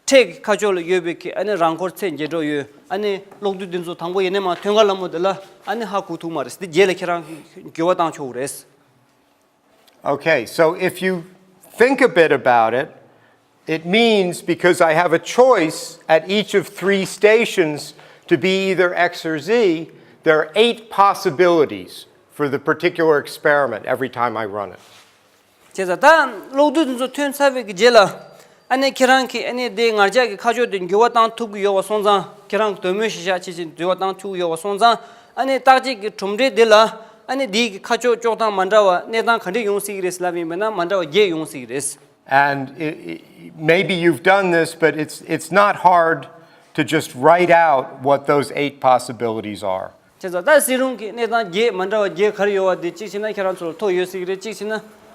འཕྲེད་ཀྱི་ཁ་ཕྱོགས་ལ་ཡོད་པའི་གི་ཨ་ནི་རང་འཁོར་ཚད་འཇལ་འགྲོ་ཡོད། ཨ་ནི་གློག་རྡུལ་འདི་ཚོ་དང་པོ་ཡེ་ནས་མ་ཐོན་ག་ལ་མོ་དེ་ལ་ཨ་ནི་ཧ་གོ་ཐུབ་མ་རེད། འདི་རྗེས་ལ་ཁྱེད་རང་འགྱུར་བ་བཏང་ཆོག་གི་རེད། Okay, so if you think a bit about it, it means because I have a choice at each of three stations to be either X or Z, there are eight possibilities for the particular experiment every time I run it. བྱས་ཙང་ད་གློག་རྡུལ་འདི་ཚོ་ཐོན་ཚར་བའི་གི་རྗེས་ལ་ཨ་ནི་ཁྱེད་རང་གིས་ཨ་ནི་དེ་ངར་ལྕགས་ཀྱི་ཁ་ཕྱོགས་དེ་འགྱུར་བ་བཏང་ཐུབ་ཀྱི་ཡོད་པ་སོང་ཙང་ཁྱེད་རང་གི་འདོད་མོས་གཞི་བཞག་བྱེད་ཅིང་འགྱུར་བ་བཏང་ཐུབ་ཀྱི་ཡོད་པ་སོང་ཙང་ཨ་ནི་བརྟག་དཔྱད་ཀྱི་གྲུབ་འབྲས་དེ་ལ་ཨ་ནི་དེའི་གི་ཁ་ཕྱོགས་ཀྱོག་སྟངས་མ་འདྲ་བ་གནས་སྟངས་ག་འདྲས་ཡོང་སྲིད་ཀྱི་རེད་ལབ་ཡིན་པས་ན་མ་འདྲ་བ་བརྒྱད་ཡོང་སྲིད་ཀྱི་རེད། And it, it, maybe you've done this, but it's, it's not hard to just write out what those eight possibilities are. བྱས་ཙང་ད་སྲིད་རུང་གི་གནས་སྟངས་བརྒྱད་མ་འདྲ་བ་བརྒྱད་ག་རེ་ཡོད་པ་དེ་གཅིག་བྱས་ན་ཁྱེད་རང་ཚོ་ལ་ཐོ་ཡོད་སྲིད་ཀྱི་རེད། གཅིག་བྱས་ན་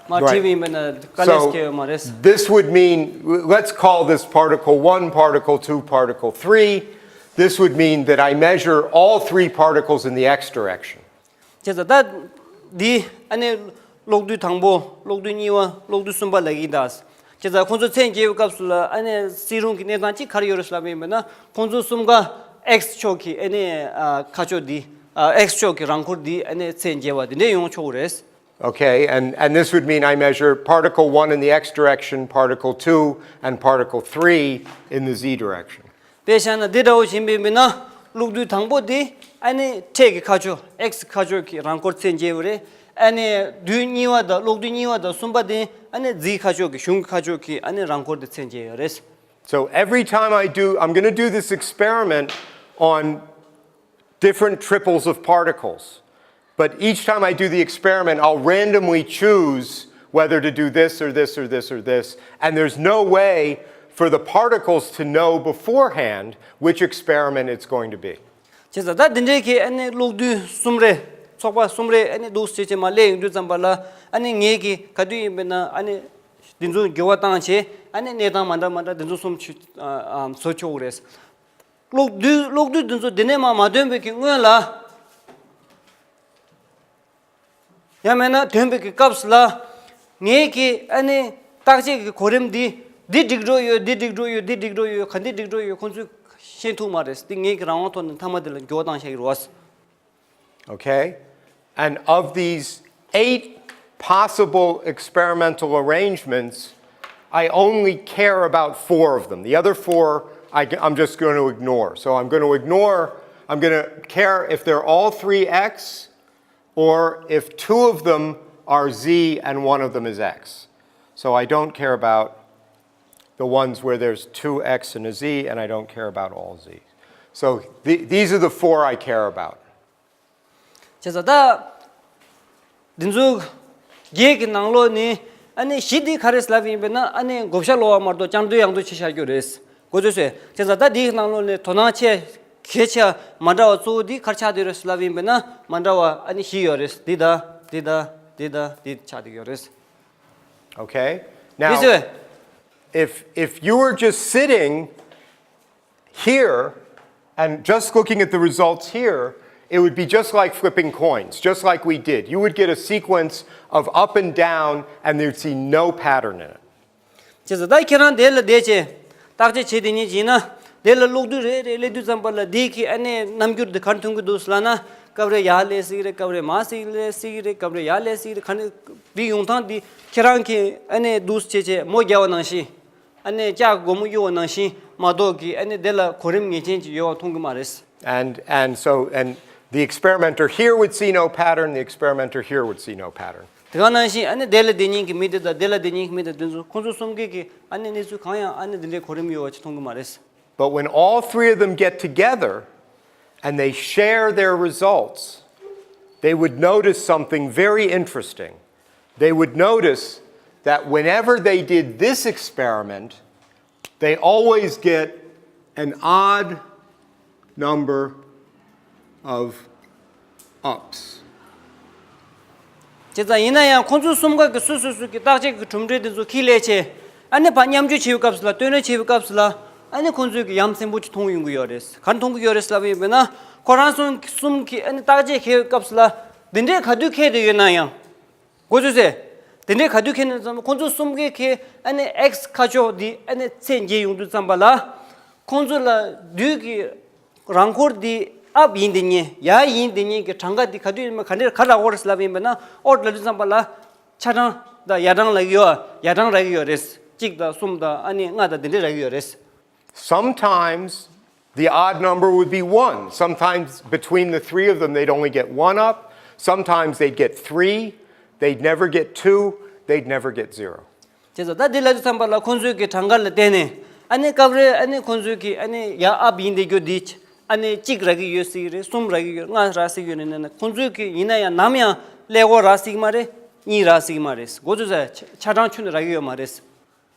མ་བྲིས་པ་ཡིན་པས་ན་དཀའ་ལས་སྐྱེ་ཡོད་མ་རེད། This would mean, let's call this particle one, particle two, particle three. This would mean that I measure all three particles in the x direction. བྱས་ཙང་ད་འདི་ཨ་ནི་གློག་རྡུལ་དང་པོ། གློག་རྡུལ་གཉིས་པ། གློག་རྡུལ་གསུམ་པ་ལབ་ཀྱི་ཡིན་ད། བྱས་ཙང་ཁོང་ཚོ་ཚད་འཇལ་བའི་སྐབས་སུ་ལ་ཨ་ནི་སྲིད་རུང་གི་གནས་སྟངས་གཅིག་ག་རེ་ཡོད་རེད་ལབ་པ་ཡིན་པས་ན་ཁོང་ཚོ་གསུམ་ཀ་ཨེག་སི་ཕྱོགས་ཀྱི་ཨ་ནི་ཨ་ཁ་ཕྱོགས་འདི་ཨ་ཨེག་སི་ཕྱོགས་ཀྱི་རང་འཁོར་འདི་ཨ་ནི་ཚད་འཇལ་བ་འདི་འདྲས་ཡོང་ཆོག་གི་རེད། Okay, and, and this would mean I measure particle one in the x direction, particle two, and particle three in the z direction. དཔེ་བཞག་ན་འདི་འདྲ་བོ་བྱིན་པ་ཡིན་ན་གློག་རྡུལ་དང་པོ་དེ་ཨ་ནི་འཕྲེད་ཀྱི་ཁ་ཕྱོགས་ཨེག་སི་ཁ་ཕྱོགས་ཀྱི་རང་འཁོར་ཚད་འཇལ་བ་རེད། ཨ་ནི་རྡུལ་གཉིས་པ་དང་གློག་རྡུལ་གཉིས་པ་དང་གསུམ་པ་དེ་ཨ་ནི་རྫིའི་ཁ་ཕྱོགས་ཀྱི་གཞུང་གི་ཁ་ཕྱོགས་ཀྱི་ཨ་ནི་རང་འཁོར་དེ་ཚད་འཇལ་ཡོད་རེད། So every time I do, I'm going to do this experiment on different triples of particles. But each time I do the experiment, I'll randomly choose whether to do this or this or this or this. And there's no way for the particles to know beforehand which experiment it's going to be. བྱས་ཙང་ད་འདི་འདྲའི་གི་ཨ་ནི་གློག་རྡུལ་གསུམ་རེ། ཚོགས་པ་གསུམ་རེ་ཨ་ནི་འདུག་བྱས་བྱས་མར་སླེབས་ཡོང་དུས་ཙམ་པ་ལ། ཨ་ནི་ངེད་ཀྱིས་ག་དུས་ཡིན་པས་ན་ཨ་ནི་འདི་ཚོ་འགྱུར་བ་བཏང་བྱས། ཨ་ནི་གནས་སྟངས་མ་འདྲ་མ་འདྲ་འདི་ཚོ་གསུམ་ཆུ་ཨ་ཨ་བཟོ་ཆོག་གི་རེད། གློག་རྡུལ་གློག་རྡུལ་འདི་ཚོ་འདི་ནས་མར་མ་ཐོན་པའི་གི་སྔོན་ལ། ཡང་མིན་ན་ཐོན་པའི་གི་སྐབས་སུ་ལ། ངེད་ཀྱིས་ཨ་ནི་བརྟག་དཔྱད་ཀྱི་གོ་རིམ་འདི། འདི་འགྲིག་འགྲོ་ཡོད། འདི་འགྲིག་འགྲོ་ཡོད། འདི་འགྲིག་འགྲོ་ཡོད། ག་འདི་འགྲིག་འགྲོ་ཡོད། ཁོང་ཚོས་ཤེས་ཐུབ་མ་རེད། འདི་ངེད་ཀྱི་རང་དབང་ཐོག་ནས་མཐའ་མ་འདི་ལ་འགྱུར་བ་བཏང་བཞག་གི་རེད་བ། Okay? And of these eight possible experimental arrangements, I only care about four of them. The other four, I, am just going to ignore. So I'm going to ignore, I'm going to care if they're all three x or if two of them are z and one of them is x. So I don't care about the ones where there's two x and a z, and I don't care about all z. So th- these are the four I care about. བྱས་ཙང་ད། འདི་ཚོ་བརྒྱད་ཀྱི་ནང་ལོགས་ནས་ཨ་ནི་བཞི་འདི་ག་རེ་ལབ་ཡིན་པས་ན། ཨ་ནི་བགོ་བཤའ་ལོག་པ་མ་གཏོགས་བཅིངས་འགྲོལ་ཡག་འགྲོ་བྱས་བཞག་རྒྱུ་རེད། གོ་ཚོད་སོང་། བྱས་ཙང་ད་འདིའི་ནང་ལོགས་ནས་དོ་སྣང་ཆེ་གལ་ཆེ་མ་འདྲ་བ་གཙོ་བོ་འདི་ག་རེ་ཆགས་བསྡད་རེད་ལབ་ཡིན་པས་ན། མ་འདྲ་བ་ཨ་ནི་བཞི་ཡོད་རེད། འདི་དང་འདི་དང་འདི་དང་འདི་ཆགས་བསྡད་ཡོད་རེད། Okay? Now, This way. if, if you were just sitting here and just looking at the results here, it would be just like flipping coins, just like we did. You would get a sequence of up and down, and there'd be no pattern in it. བྱས་ཙང་ད་ཁྱེད་རང་དེ་ལ་བསྡད་བྱས་བརྟག་དཔྱད་བྱེད་དེ་ཉིད་ཀྱིས་ན། དེ་ལ་གློག་རྡུལ་རེ་རེ་སླེབས་དུས་ཙམ་པ་ལ་དེའི་གི་ཨ་ནི་རྣམ་འགྱུར་དེ་ག་རེ་མཐོང་གི་འདུག་ལབ་ན། སྐབས་རེ་ཡར་སླེབས་སྲིད་ཀྱི་རེད། སྐབས་རེ་མར་སླེབས་སྲིད་ཀྱི་རེད། སྐབས་རེ་ཡར་སླེབས་སྲིད་ཀྱི་རེད། ག་ནི་དེ་ཡོང་སྟངས་དེ་ཁྱེད་རང་གིས་ཨ་ནི་འདུག་བྱས་བྱས་མོ་རྒྱག་པ་ནང་བཞིན། ཨ་ནི་ལྕགས་སྒོར་མོ་གཡུག་པ་ནང་བཞིན་མ་གཏོགས་ཀྱི་ཨ་ནི་དེ་ལ་གོ་རིམ་ངེས་ཅན་ཅིག་ཡོད་པ་མཐོང་གི་མ་རེད། And, and so, and the experimenter here would see no pattern, the experimenter here would see no pattern. དེ་ག་ནང་བཞིན་ཨ་ནི་དེ་ལ་དེ་ཉིད་ཀྱི་མི་དེ་དང་དེ་ལ་དེ་ཉིད་ཀྱི་མི་དང་དེ་ཚོ་ཁོང་ཚོ་གསུམ་ཀའི་གི་ཨ་ནི་གནས་ཚུལ་གང་ཡང་ཨ་ནི་དེ་འདྲའི་གོ་རིམ་ཡོད་པ་ཅིག་མཐོང་གི་མ་རེད། But when all three of them get together and they share their results, they would notice something very interesting. They would notice that whenever they did this experiment, they always get an odd number of ups. བྱས་ཙང་ཡིན་ན་ཡང་ཁོང་ཚོ་གསུམ་ཀ་གི་སོ་སོ་སོ་གི་བརྟག་དཔྱད་ཀྱི་གྲུབ་འབྲས་དེ་ཚོ་ཁྱེར་སླེབས་བྱས། ཨ་ནི་ཕར་མཉམ་སྤྱོད་བྱེད་པའི་སྐབས་སུ་ལ། བསྟོད་ར་བྱེད་པའི་སྐབས་སུ་ལ། ཨ་ནི་ཁོང་ཚོས་ཀྱི་ཡ་མཚན་པོ་ཅིག་མཐོང་ཡོང་གི་ཡོད་རེད། ག་རེ་མཐོང་གི་ཡོད་རེད་ལབ་པ་ཡིན་པས་ན། ཁོ་རང་ཚོ་གསུམ་གྱིས་ཨ་ནི་བརྟག་དཔྱད་བྱེད་པའི་སྐབས་སུ་ལ་དེ་འདྲའི་ག་དུས་ཁེལ་བསྡད་ཡོད་ན་ཡང་། གོ་ཚོད་སོང་། དེ་འདྲའི་ག་དུས་ཁེལ་ན་ཙམ་ཁོང་ཚོ་གསུམ་ཀའི་གི་ཨ་ནི་ཨེག་སི་ཁ་ཕྱོགས་འདི་ཨ་ནི་ཚད་འཇལ་ཡོང་དུས་ཙམ་པ་ལ། ཁོང་ཚོ་ལ་རྡུལ་གྱི་རང་འཁོར་འདི་ཨབ་ཡིན་དེ་ཉིད་ཡར་ཡིན་དེ་ཉིད་ཀྱི་གྲངས་ཀ་འདི་ག་དུས་ཡིན་པ་ག་འདྲས་ག་རག་གི་རེད་ལབ་ཡིན་པ་ན། ཨོཌ་ལབ་དུས་ཙམ་པ་ལ་ཆ་གྲངས་དང་ཡ་གྲངས་ལབ་ཀྱི་ཡོད། ཡ་གྲངས་རག་གི་ཡོད་རེད། གཅིག་དང་གསུམ་དང་ཨ་ནི་ལྔ་དང་དེ་འདྲས་རག་གི་ཡོད་རེད། Sometimes the odd number would be one. Sometimes between the three of them, they'd only get one up. Sometimes they'd get three. They'd never get two. They'd never get zero. བྱས་ཙང་ད་འདི་ལབ་དུས་ཙམ་པ་ལ་ཁོང་ཚོའི་གི་གྲངས་ཀ་ལ་བརྟེན་ནས། ཨ་ནི་སྐབས་རེ་ཨ་ནི་ཁོང་ཚོའི་གི་ཨ་ནི་ཡར་ཨབ་ཡིན་བསྡད་རྒྱུ་འདི། ཨ་ནི་གཅིག་རག་གི་ཡོད་སྲིད་ཀྱི་རེད། གསུམ་རག་གི་ཡོད། ལྔ་རག་སྲིད་ཀྱི་ཡོད་ནས་ན། ཁོང་ཚོའི་གི་ཡིན་ན་ཡང་ནམ་ཡང་ཀླད་ཀོར་རག་སྲིད་ཀྱི་མ་རེད། གཉིས་རག་སྲིད་ཀྱི་མ་རེད། གོ་ཚོད་སོང་། ཆ་གྲངས་ཁྱོན་ནས་རག་གི་ཡོད་མ་རེད།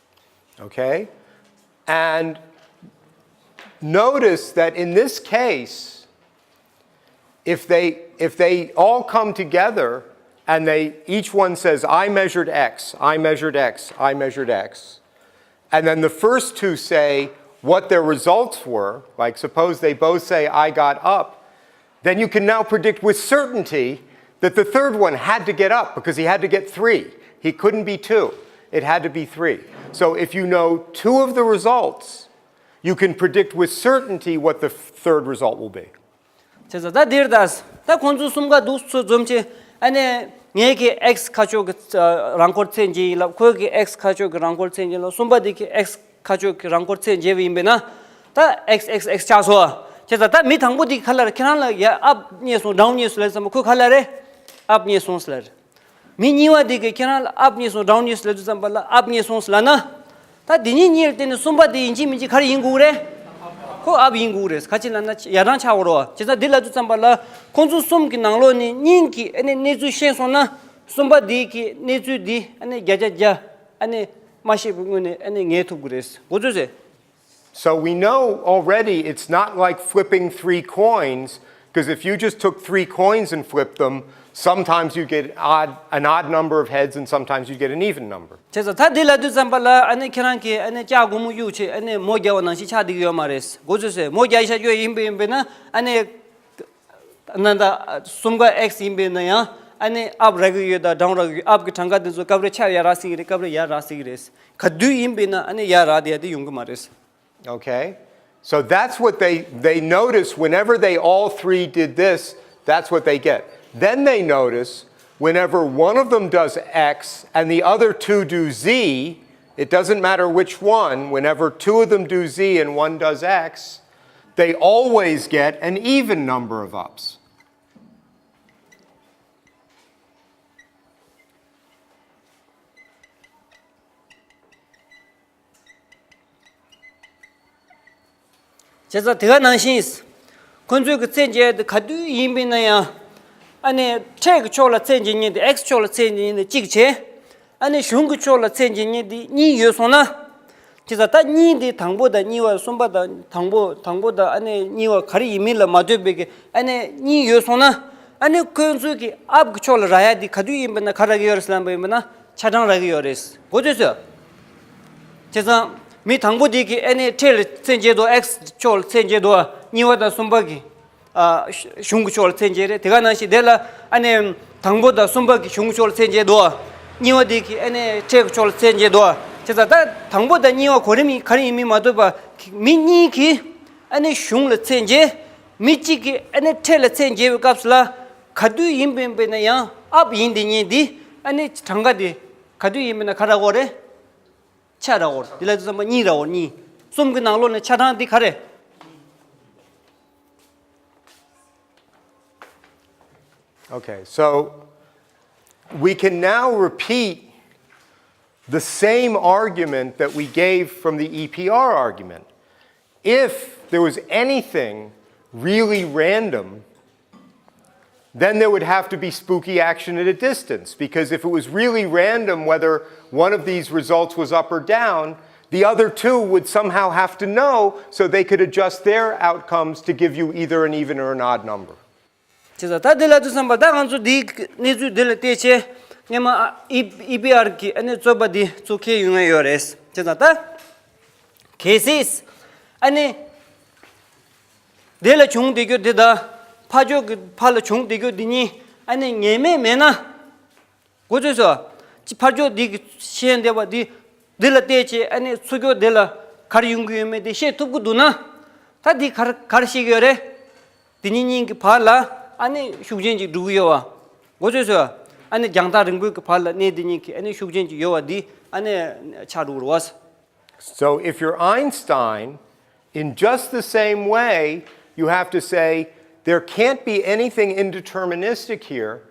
Okay? And notice that in this case, if they, if they all come together and they, each one says, "I measured X, I measured X, I measured X," and then the first two say what their results were, like, suppose they both say, "I got up," then you can now predict with certainty that the third one had to get up because he had to get three. He couldn't be two. It had to be three. So if you know two of the results, you can predict with certainty what the third result will be. བྱས་ཙང་ད་འདིར་ད། ད་ཁོང་ཚོ་གསུམ་ཀ་འདུག་ཚོ་འཛོམས་བྱས། ཨ་ནི་ངེད་ཀྱི་ཨེག་སི་ཁ་ཕྱོགས་ཀྱི་རང་འཁོར་ཚད་འཇལ་ཡིན་ལབ། ཁོའི་གི་ཨེག་སི་ཁ་ཕྱོགས་ཀྱི་རང་འཁོར་ཚད་འཇལ་ལབ། གསུམ་པ་དེ་གི་ཨེག་སི་ཁ་ཕྱོགས་ཀྱི་རང་འཁོར་ཚད་འཇལ་བ་ཡིན་པས་ན། ད་ཨེག་སི་ཨེག་སི་ཨེག་སི་ཆགས་སོང་། བྱས་ཙང་ད་མི་དང་པོ་དེ་ག་ལབ་རེད། ཁྱེད་རང་ལ་ཡ་ཨབ་རྙེད་སོང་། ཌའོན་རྙེད་སོང་ལབ་ཙམ་པ་ཁོས་ག་ལབ་རེད། ཨབ་རྙེད་སོང་ཟེར་ལབ་རེད། མི་གཉིས་པ་དེ་གིས་ཁྱེད་རང་ལ་ཨབ་རྙེད་སོང་། ཌའོན་རྙེད་སོང་ལབ་དུས་ཙམ་པ་ལ་ཨབ་རྙེད་སོང་ཟེར་ལབ་ན། ད་དེ་གཉིས་གཉིས་ལ་བརྟེན་ནས་གསུམ་པ་དེ་ཡིན་གཅིག་མིན་གཅིག་ག་རེ་ཡིན་དགོས་རེད། ཁོ་ཨབ་ཡིན་དགོས་རེད། ག་ཅི་ལབ་ན་ཡར་གྲངས་ཆགས་འགྲོ་བ། བྱས་ཙང་འདི་ལབ་དུས་ཙམ་པ་ལ་ཁོང་ཚོ་གསུམ་གྱི་ནང་ལོགས་ནས་གཉིས་ཀྱིས་ཨ་ནི་གནས་ཚུལ་ཤེས་སོང་ན་གསུམ་པ་འདི་གི་གནས་ཚུལ་འདི་ཨ་ནི་བརྒྱ་ཆ་བརྒྱ་ཨ་ནི་མ་ཤེས་པའི་ངོས་ནས་ཨ་ནི་ངེས་ཐུབ་ཀྱི་རེད། གོ་ཚོད་ཟེར། So we know already it's not like flipping three coins, because if you just took three coins and flipped them, sometimes you get odd, an odd number of heads and sometimes you get an even number. བྱས་ཙང་ད་འདི་ལབ་དུས་ཙམ་པ་ལ་ཨ་ནི་ཁྱེད་རང་གིས་ཨ་ནི་ལྕགས་སྒོར་མོ་གཡུག་བྱས་ཨ་ནི་མོ་རྒྱག་པ་ནང་བཞིན་ཆགས་བསྡད་ཀྱི་ཡོད་མ་རེད། གོ་ཚོད་ཟེར། མོ་རྒྱག་བཞག་རྒྱུ་ཡིན་པ་ཡིན་པས་ན་ཨ་ནི་ན་ད་གསུམ་ཀ་ཨེག་སི་ཡིན་པས་ན་ཡང་ཨ་ནི་ཨབ་རག་གི་ཡོད་དང་ཌའོན་རག་གི་ཡོད། ཨབ་གི་གྲངས་ཀ་འདི་ཚོ་སྐབས་རེ་ཆ་ཡར་རག་སྲིད་ཀྱི་རེད། སྐབས་རེ་ཡར་རག་སྲིད་ཀྱི་རེད། ག་དུས་ཡིན་པས་ན་ཨ་ནི་ཡར་རག་བསྡད་ཡ་དེ་ཡོང་གི་མ་རེད། Okay? So that's what they, they notice whenever they all three did this, that's what they get. Then they notice whenever one of them does X and the other two do Z, it doesn't matter which one, whenever two of them do Z and one does X, they always get an even number of ups. བྱས་ཙང་དེ་ག་ནང་བཞིན། ཁོ་ཚོའི་གི་མཚན་བཅས་དེ་ག་དུས་ཡིན་པས་ན་ཡང་། ཨ་ནི་ཕྲད་ཀྱི་ཕྱོགས་ལ་མཚན་བཅས་མཁན་དེ་ཨེག་སི་ཕྱོགས་ལ་མཚན་བཅས་མཁན་དེ་གཅིག་བྱས། ཨ་ནི་གཞུང་གི་ཕྱོགས་ལ་མཚན་བཅས་མཁན་དེ་གཉིས་ཡོད་སོང་ན། བྱས་ཙང་ད་གཉིས་དེ་དང་པོ་དང་གཉིས་པ་གསུམ་པ་དང་དང་པོ་དང་པོ་དང་ཨ་ནི་གཉིས་པ་ག་རེ་ཡིན་མིན་ལ་མ་ལྟོས་པའི་གི་ཨ་ནི་གཉིས་ཡོད་སོང་ན། ཨ་ནི་ཁོ་ཚོའི་གི་ཨབ་ཀྱི་ཕྱོགས་ལ་རག་ཡ་དེ་ག་དུས་ཡིན་པས་ན་ག་རག་གི་ཡོད་རེད་ཟེར་ལབ་པ་ཡིན་པས་ན། ཆ་གྲངས་རག་གི་ཡོད་རེད། གོ་ཚོད་ཟེར། བྱས་ཙང་མི་དང་པོ་དེ་གིས་ཨ་ནི་ཕྲད་ལ་མཚན་བཅས་འདུག་ཨེག་སི་ཕྱོགས་ལ་མཚན་བཅས་འདུག་གཉིས་པ་དང་གསུམ་པ་གིས་ཨ་གཞུང་གི་ཕྱོགས་ལ་མཚན་བཅས་རེད། དེ་ག་ནང་བཞིན་དེ་ལ་ཨ་ནི་དང་པོ་དང་གསུམ་པ་གིས་གཞུང་གི་ཕྱོགས་ལ་མཚན་བཅས་འདུག་གཉིས་པ་དེ་གིས་ཨ་ནི་ཕྲད་ཀྱི་ཕྱོགས་ལ་མཚན་བཅས་འདུག་བྱས་ཙང་ད་དང་པོ་དང་གཉིས་པ་གོ་རིམ་ག་རེ་ཡིན་མིན་མ་ལྟོས་པར་མི་གཉིས་ཀྱིས་ཨ་ནི་གཞུང་ལ་མཚན་བཅས། མི་གཅིག་གིས་ཨ་ནི་ཕྲད་ལ་མཚན་བཅས་པའི་སྐབས་སུ་ལ་ག་དུས་ཡིན་པས་ན་ཡང་ཨབ་ཡིན་དེ་ཉིད་དེ་ཨ་ནི་གྲངས་ཀ་དེ་ག་དུས་ཡིན་པས་ན་ག་རག་གི་རེད། ཆ་རག་གི་རེད། དེ་ལ་དུས་ཙམ་པ་གཉིས་རག་གི་རེད། གཉིས། གསུམ་གྱི་ནང་ལོགས་ནས་ཆ་གྲངས་དེ་ག་རེད། Okay, so we can now repeat the same argument that we gave from the E P R argument. If there was anything really random, then there would have to be spooky action at a distance, because if it was really random whether one of these results was up or down, the other two would somehow have to know so they could adjust their outcomes to give you either an even or an odd number. བྱས་ཙང་ད་དེ་ལ་དུས་ཙམ་པ་ད་ང་ཚོ་འདིའི་གནས་ཚུལ་འདི་ལ་བལྟས་བྱས་སྔས་མ་ཨི་ཨི་པི་ཨར་གྱི་ཨ་ནི་རྩོད་པ་འདི་ཚུར་འཁྱེར་ཡོང་ཡ་ཡོད་རེད། བྱས་ཙང་ད་གལ་སྲིད་ཨ་ནི་དེ་ལ་བྱུང་བསྡད་རྒྱུ་འདི་དང་ཕར་ཕྱོགས་ཀྱི་ཕར་ལ་བྱུང་བསྡད་རྒྱུ་འདི་གཉིས་ཨ་ནི་ངེས་མེད་མེད་ན། གོ་ཚོད་སོ། ཅི་ཕར་ཕྱོགས་འདི་གི་ཤེས་འདེབས་པ་འདི་འདི་ལ་བལྟས་བྱས་ཨ་ནི་ཚུར་ཕྱོགས་འདི་ལ་ག་རེ་ཡོང་གི་ཡོད་མེད་དེ་ཤེས་ཐུབ་ཀྱི་འདུག་ན། ད་འདི་ག་རེ་ག་རེ་ཤེས་ཀྱི་ཡོད་རེད། འདི་གཉིས་གཉིས་ཀྱི་བར་ལ་ཨ་ནི་ཤུགས་ཆེན་ཅིག་འགྲོ་གི་ཡོད་བ། གོ་ཚོད་སོ། ཨ་ནི་རྒྱང་ཐག་རིང་པོའི་གི་བར་ལ་གནས་འདི་གཉིས་ཀྱི་ཨ་ནི་ཤུགས་ཆེན་ཅིག་ཡོད་བ་འདི་ཨ་ནི་ཆགས་འགྲོ་གི་རེད་བ། So if you're Einstein, in just the same way, you have to say, there can't be anything indeterministic here.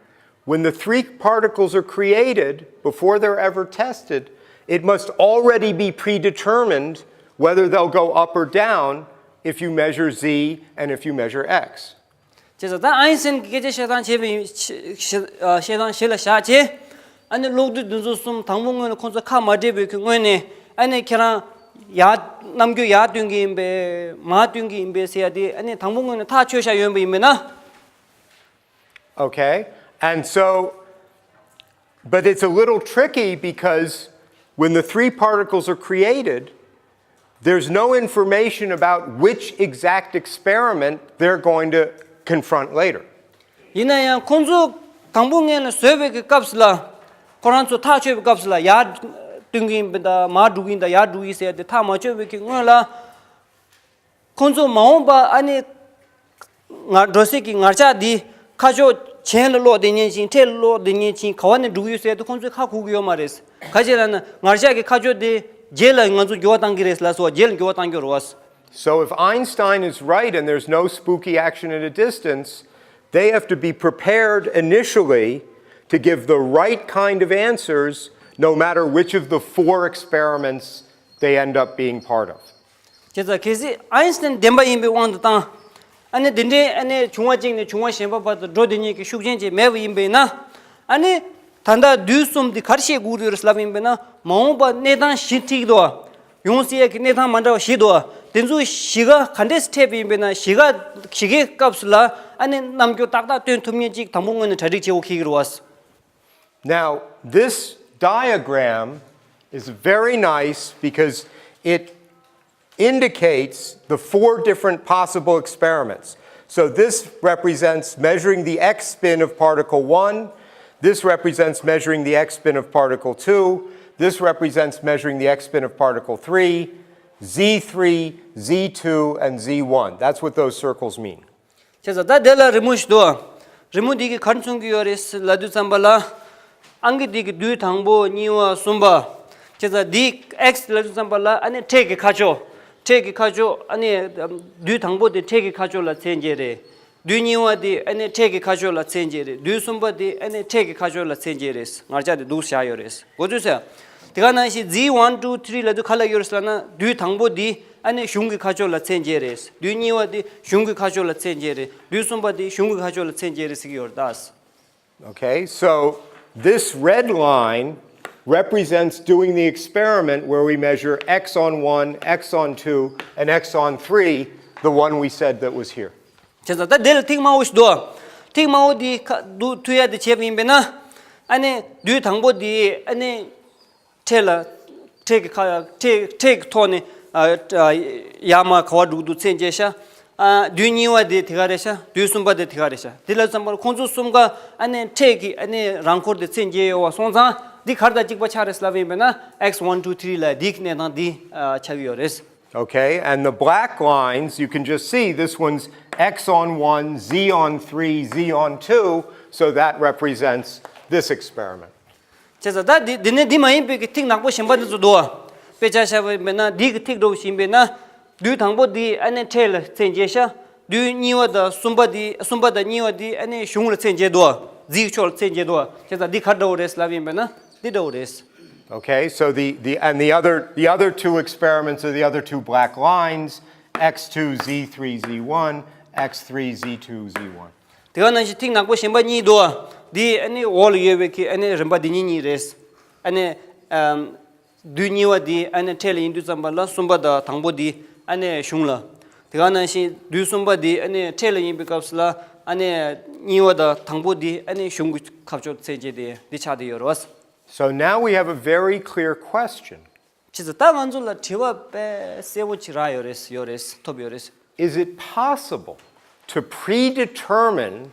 When the three particles are created, before they're ever tested, it must already be predetermined whether they'll go up or down if you measure z and if you measure x. བྱས་ཙང་ད་ཨའིན་སྟན་གྱི་སྐད་ཆ་བཤད་སྟངས་བྱས་པའི་ཡིན་བཤད་སྟངས་གཞི་ལ་བཞག་བྱས། ཨ་ནི་གློག་རྡུལ་འདི་ཚོ་གསུམ་དང་པོ་སྔོན་ལ་ཁོང་ཚོ་ཁ་མ་བྲལ་བའི་གི་སྔོན་ནས་ཨ་ནི་ཁྱེད་རང་ཡར་རྣམ་འགྱུར་ཡར་སྟོན་གྱི་ཡིན་པས་མར་སྟོན་གྱི་ཡིན་པས་ཟེར་ཡ་དེ་ཨ་ནི་དང་པོ་སྔོན་ནས་ཐག་ཆོད་བཞག་ཡོད་པ་ཡིན་པས་ན། Okay? And so, but it's a little tricky because when the three particles are created, there's no information about which exact experiment they're going to confront later. ཡིན་ན་ཡང་ཁོང་ཚོ་དང་པོ་སྔོན་ལ་བཟོས་པའི་གི་སྐབས་སུ་ལ་ཁོ་རང་ཚོ་ཐག་ཆོད་པའི་སྐབས་སུ་ལ་ཡར་སྟོན་གྱི་ཡིན་པ་དང་མར་འགྲོ་གི་ཡིན་དང་ཡར་འགྲོ་གི་ཡིན་ཟེར་ཏེ་ཐག་མ་ཆོད་པའི་གི་སྔོན་ལ། ཁོང་ཚོ་མ་འོངས་པ་ཨ་ནི། ང་འགྲོ་སའི་གི་ངར་ལྕགས་འདི་ཁ་ཕྱོགས་གྱེན་ལ་སློག་བསྡད་མཁན་ཅིག་ཡིན་ཕྲད་ལ་སློག་བསྡད་མཁན་ཅིག་ཡིན་ག་བ་ནས་འགྲོ་གི་ཡོད་ཟེར་དུས་ཁོང་ཚོས་ཧ་གོ་གི་ཡོད་མ་རེད། ག་ཅི་ལབ་ན་ངར་ལྕགས་ཀྱི་ཁ་ཕྱོགས་དེ་རྗེས་ལ་ང་ཚོ་འགྱུར་བ་གཏང་གི་རེད་ལབ་སོང་རྗེས་ལ་འགྱུར་བ་གཏང་རྒྱུ་རེད་བ། So if Einstein is right and there's no spooky action at a distance, they have to be prepared initially to give the right kind of answers no matter which of the four experiments they end up being part of. བྱས་ཙང་གལ་སྲིད་ཨའིན་སི་ཊན་བདེན་པ་ཡིན་པའི་དབང་དུ་བཏང་། ཨ་ནི་འདི་འདྲའི་ཨ་ནི་བྱུང་བ་གཅིག་ནས་བྱུང་བ་གཞན་པ་བར་དུ་འགྲོ་བསྡད་མཁན་གྱི་ཤུགས་རྐྱེན་ཅིག་མེད་པ་ཡིན་པ་ཡིན་ན། ཨ་ནི་ད་ལྟ་དུས་གསུམ་འདི་ག་རེ་བཤད་དགོས་ཀྱི་ཡོད་རེད་ལབ་ཡིན་པ་ཡིན་ན། མ་འོངས་པ་གནས་སྟངས་བཞི་འཁྲིད་ཀྱི་འདུག་ཡོང་སྲིད་ཡ་གི་གནས་སྟངས་མ་འདྲ་བ་བཞི་འདུག་དེ་ཚོ་བཞི་ཀ་ག་འདྲས་སེ་འཕྲད་པ་ཡིན་པ་ཡིན་ན། བཞི་ཀ་བཞི་ཀའི་སྐབས་སུ་ལ་ཨ་ནི་རྣམ་འགྱུར་ཏག་ཏག་སྟོན་ཐུབ་མཁན་ཅིག་དང་པོ་ངོས་ནས་གྲ་སྒྲིག་བྱེད་དགོས་ཀྱི་རེད་བ། Now, this diagram is very nice because it indicates the four different possible experiments. So this represents measuring the x spin of particle one, this represents measuring the x spin of particle two, this represents measuring the x spin of particle three, z three, z two, and z one. That's what those circles mean. བྱས་ཙང་ད་དེ་ལ་རི་མོ་ཞིག་འདུག་རི་མོ་འདི་གིས་ག་རེ་མཚོན་གྱི་ཡོད་རེད་ལབ་དུས་ཙམ་པ་ལ། ཨང་ཀི་འདི་གི་དུས་དང་པོ། གཉིས་པ། གསུམ་པ། བྱས་ཙང་འདི་ཨེག་སི་ལབ་དུས་ཙམ་པ་ལ་ཨ་ནི་འཕྲེད་ཀྱི་ཁ་ཕྱོགས། འཕྲེད་ཀྱི་ཁ་ཕྱོགས། ཨ་ནི་དུས་དང་པོ་དེ་འཕྲེད་ཀྱི་ཁ་ཕྱོགས་ལ་ཚད་འཇལ་རེད། དུས་གཉིས་པ་དེ་ཨ་ནི་འཕྲེད་ཀྱི་ཁ་ཕྱོགས་ལ་ཚད་འཇལ་རེད། དུས་གསུམ་པ་དེ་ཨ་ནི་འཕྲེད་ཀྱི་ཁ་ཕྱོགས་ལ་ཚད་འཇལ་རེད། ངར་ལྕགས་དེ་འདུག་བཞག་ཡོད་རེད། གོ་ཚོད་ཟེར། དེ་ག་ནང་བཞིན་ཛི་ཝན་ཊུ་ཐི་རི་ལབ་དུས་ག་ལ་ཡོད་རེད་ལབ་ན། དུས་དང་པོ་དེ་ཨ་ནི་གཞུང་གི་ཁ་ཕྱོགས་ལ་ཚད་འཇལ་རེད། དུས་གཉིས་པ་དེ་གཞུང་གི་ཁ་ཕྱོགས་ལ་ཚད་འཇལ་རེད། དུས་གསུམ་པ་དེ་གཞུང་གི་ཁ་ཕྱོགས་ལ་ཚད་འཇལ་རེད་ཟེར་གྱི་ཡོད་རེད་ད། Okay, so this red line represents doing the experiment where we measure x on one, x on two, and x on three, the one we said that was here. བྱས་ཙང་ད་དེ་ལ་ཐིག་དམར་པོ་ཞིག་འདུག་ཐིག་དམར་པོ་འདི་ཁ་འདུག་མཐུད་ཡ་དེ་བྱས་པ་ཡིན་པས་ན། ཨ་ནི་དུས་དང་པོ་འདི་ཨ་ནི་འཕྲེད་ལ། འཕྲེད་ཀྱི་ཁ། འཕྲེད། འཕྲེད་ཀྱི་ཐོག་ནས། ཨ། ཨ། ཡར་མར་ག་པར་འགྲོ་གི་འདུག་ཚད་འཇལ་ཤག་ཨ། དུས་གཉིས་པ་དེ་དེ་ག་རེད་ཤག་དུས་གསུམ་པ་དེ་དེ་ག་རེད་ཤག་དེ་ལ་ཙམ་པར་ཁོང་ཚོ་གསུམ་ཀ་ཨ་ནི་འཕྲེད་ཀྱི་ཨ་ནི་རང་འཁོར་དེ་ཚད་འཇལ་ཡོད་པ་སོང་ཙང་། འདི་ག་རེ་དང་གཅིག་པ་ཆགས་རེད་ལབ་ཡིན་པས་ན། ཨེག་སི་ཝན་ཊུ་ཐི་རི་ལ་འདིའི་གནས་སྟངས་འདི། ཨ། ཆགས་ཀྱི་ཡོད་རེད། Okay, and the black lines, you can just see this one's x on one, z on three, z on two, so that represents this experiment. བྱས་ཙང་ད་འདི་འདི་ནས་འདི་མ་ཡིན་པའི་གི་ཐིག་ནག་པོ་གཞན་པ་འདི་ཚོ་འདུག་བ། དཔེ་ཆ་བཞག་པ་ཡིན་པས་ན་འདི་གི་ཐིག་འདྲ་པོ་ཞིག་ཡིན་པས་ན། དུས་དང་པོ་འདི་ཨ་ནི་འཕྲེད་ལ་ཚད་འཇལ་ཤག་དུས་གཉིས་པ་དང་གསུམ་པ་འདི། གསུམ་པ་དང་གཉིས་པ་འདི་ཨ་ནི་གཞུང་ལ་ཚད་འཇལ་འདུག་བ། རྫིག་ཕྱོགས་ལ་ཚད་འཇལ་འདུག་བ། བྱས་ཙང་འདི་ག་འདྲ་པོ་རེད་ལབ་ཡིན་པས་ན་འདི་འདྲ་པོ་རེད། Okay, so the, the, and the other, the other two experiments are the other two black lines, x two, z three, z one, x three, z two, z one. དེ་ག་ནང་བཞིན་ཐིག་ནག་པོ་གཞན་པ་གཉིས་འདུག་བ། འདི་ཨ་ནི་འོག་ལ་ཡོད་པའི་གི་ཨ་ནི་རིམ་པ་འདི་གཉིས་གཉིས་རེད། ཨ་ནི། ཨམ། དུས་གཉིས་པ་འདི་ཨ་ནི་འཕྲེད་ལ་ཡིན་དུས་ཙམ་པ་ལ་གསུམ་པ་དང་དང་པོ་འདི་ཨ་ནི་གཞུང་ལ། དེ་ག་ནང་བཞིན་དུས་གསུམ་པ་འདི་ཨ་ནི་འཕྲེད་ལ་ཡིན་པའི་སྐབས་སུ་ལ་ཨ་ནི་གཉིས་པ་དང་དང་པོ་འདི་ཨ་ནི་གཞུང་གི་ཁ་ཕྱོགས་ཚད་འཇལ་དེ་འདི་ཆགས་བསྡད་ཡོད་རེད་བ། So now we have a very clear question. བྱས་ཙང་ད་ང་ཚོ་ལ་དྲི་བ་དཔེ་གསལ་པོ་ཅིག་རག་ཡོད་རེད། ཡོད་རེད། ཐོབ་ཡོད་རེད། Is it possible to predetermine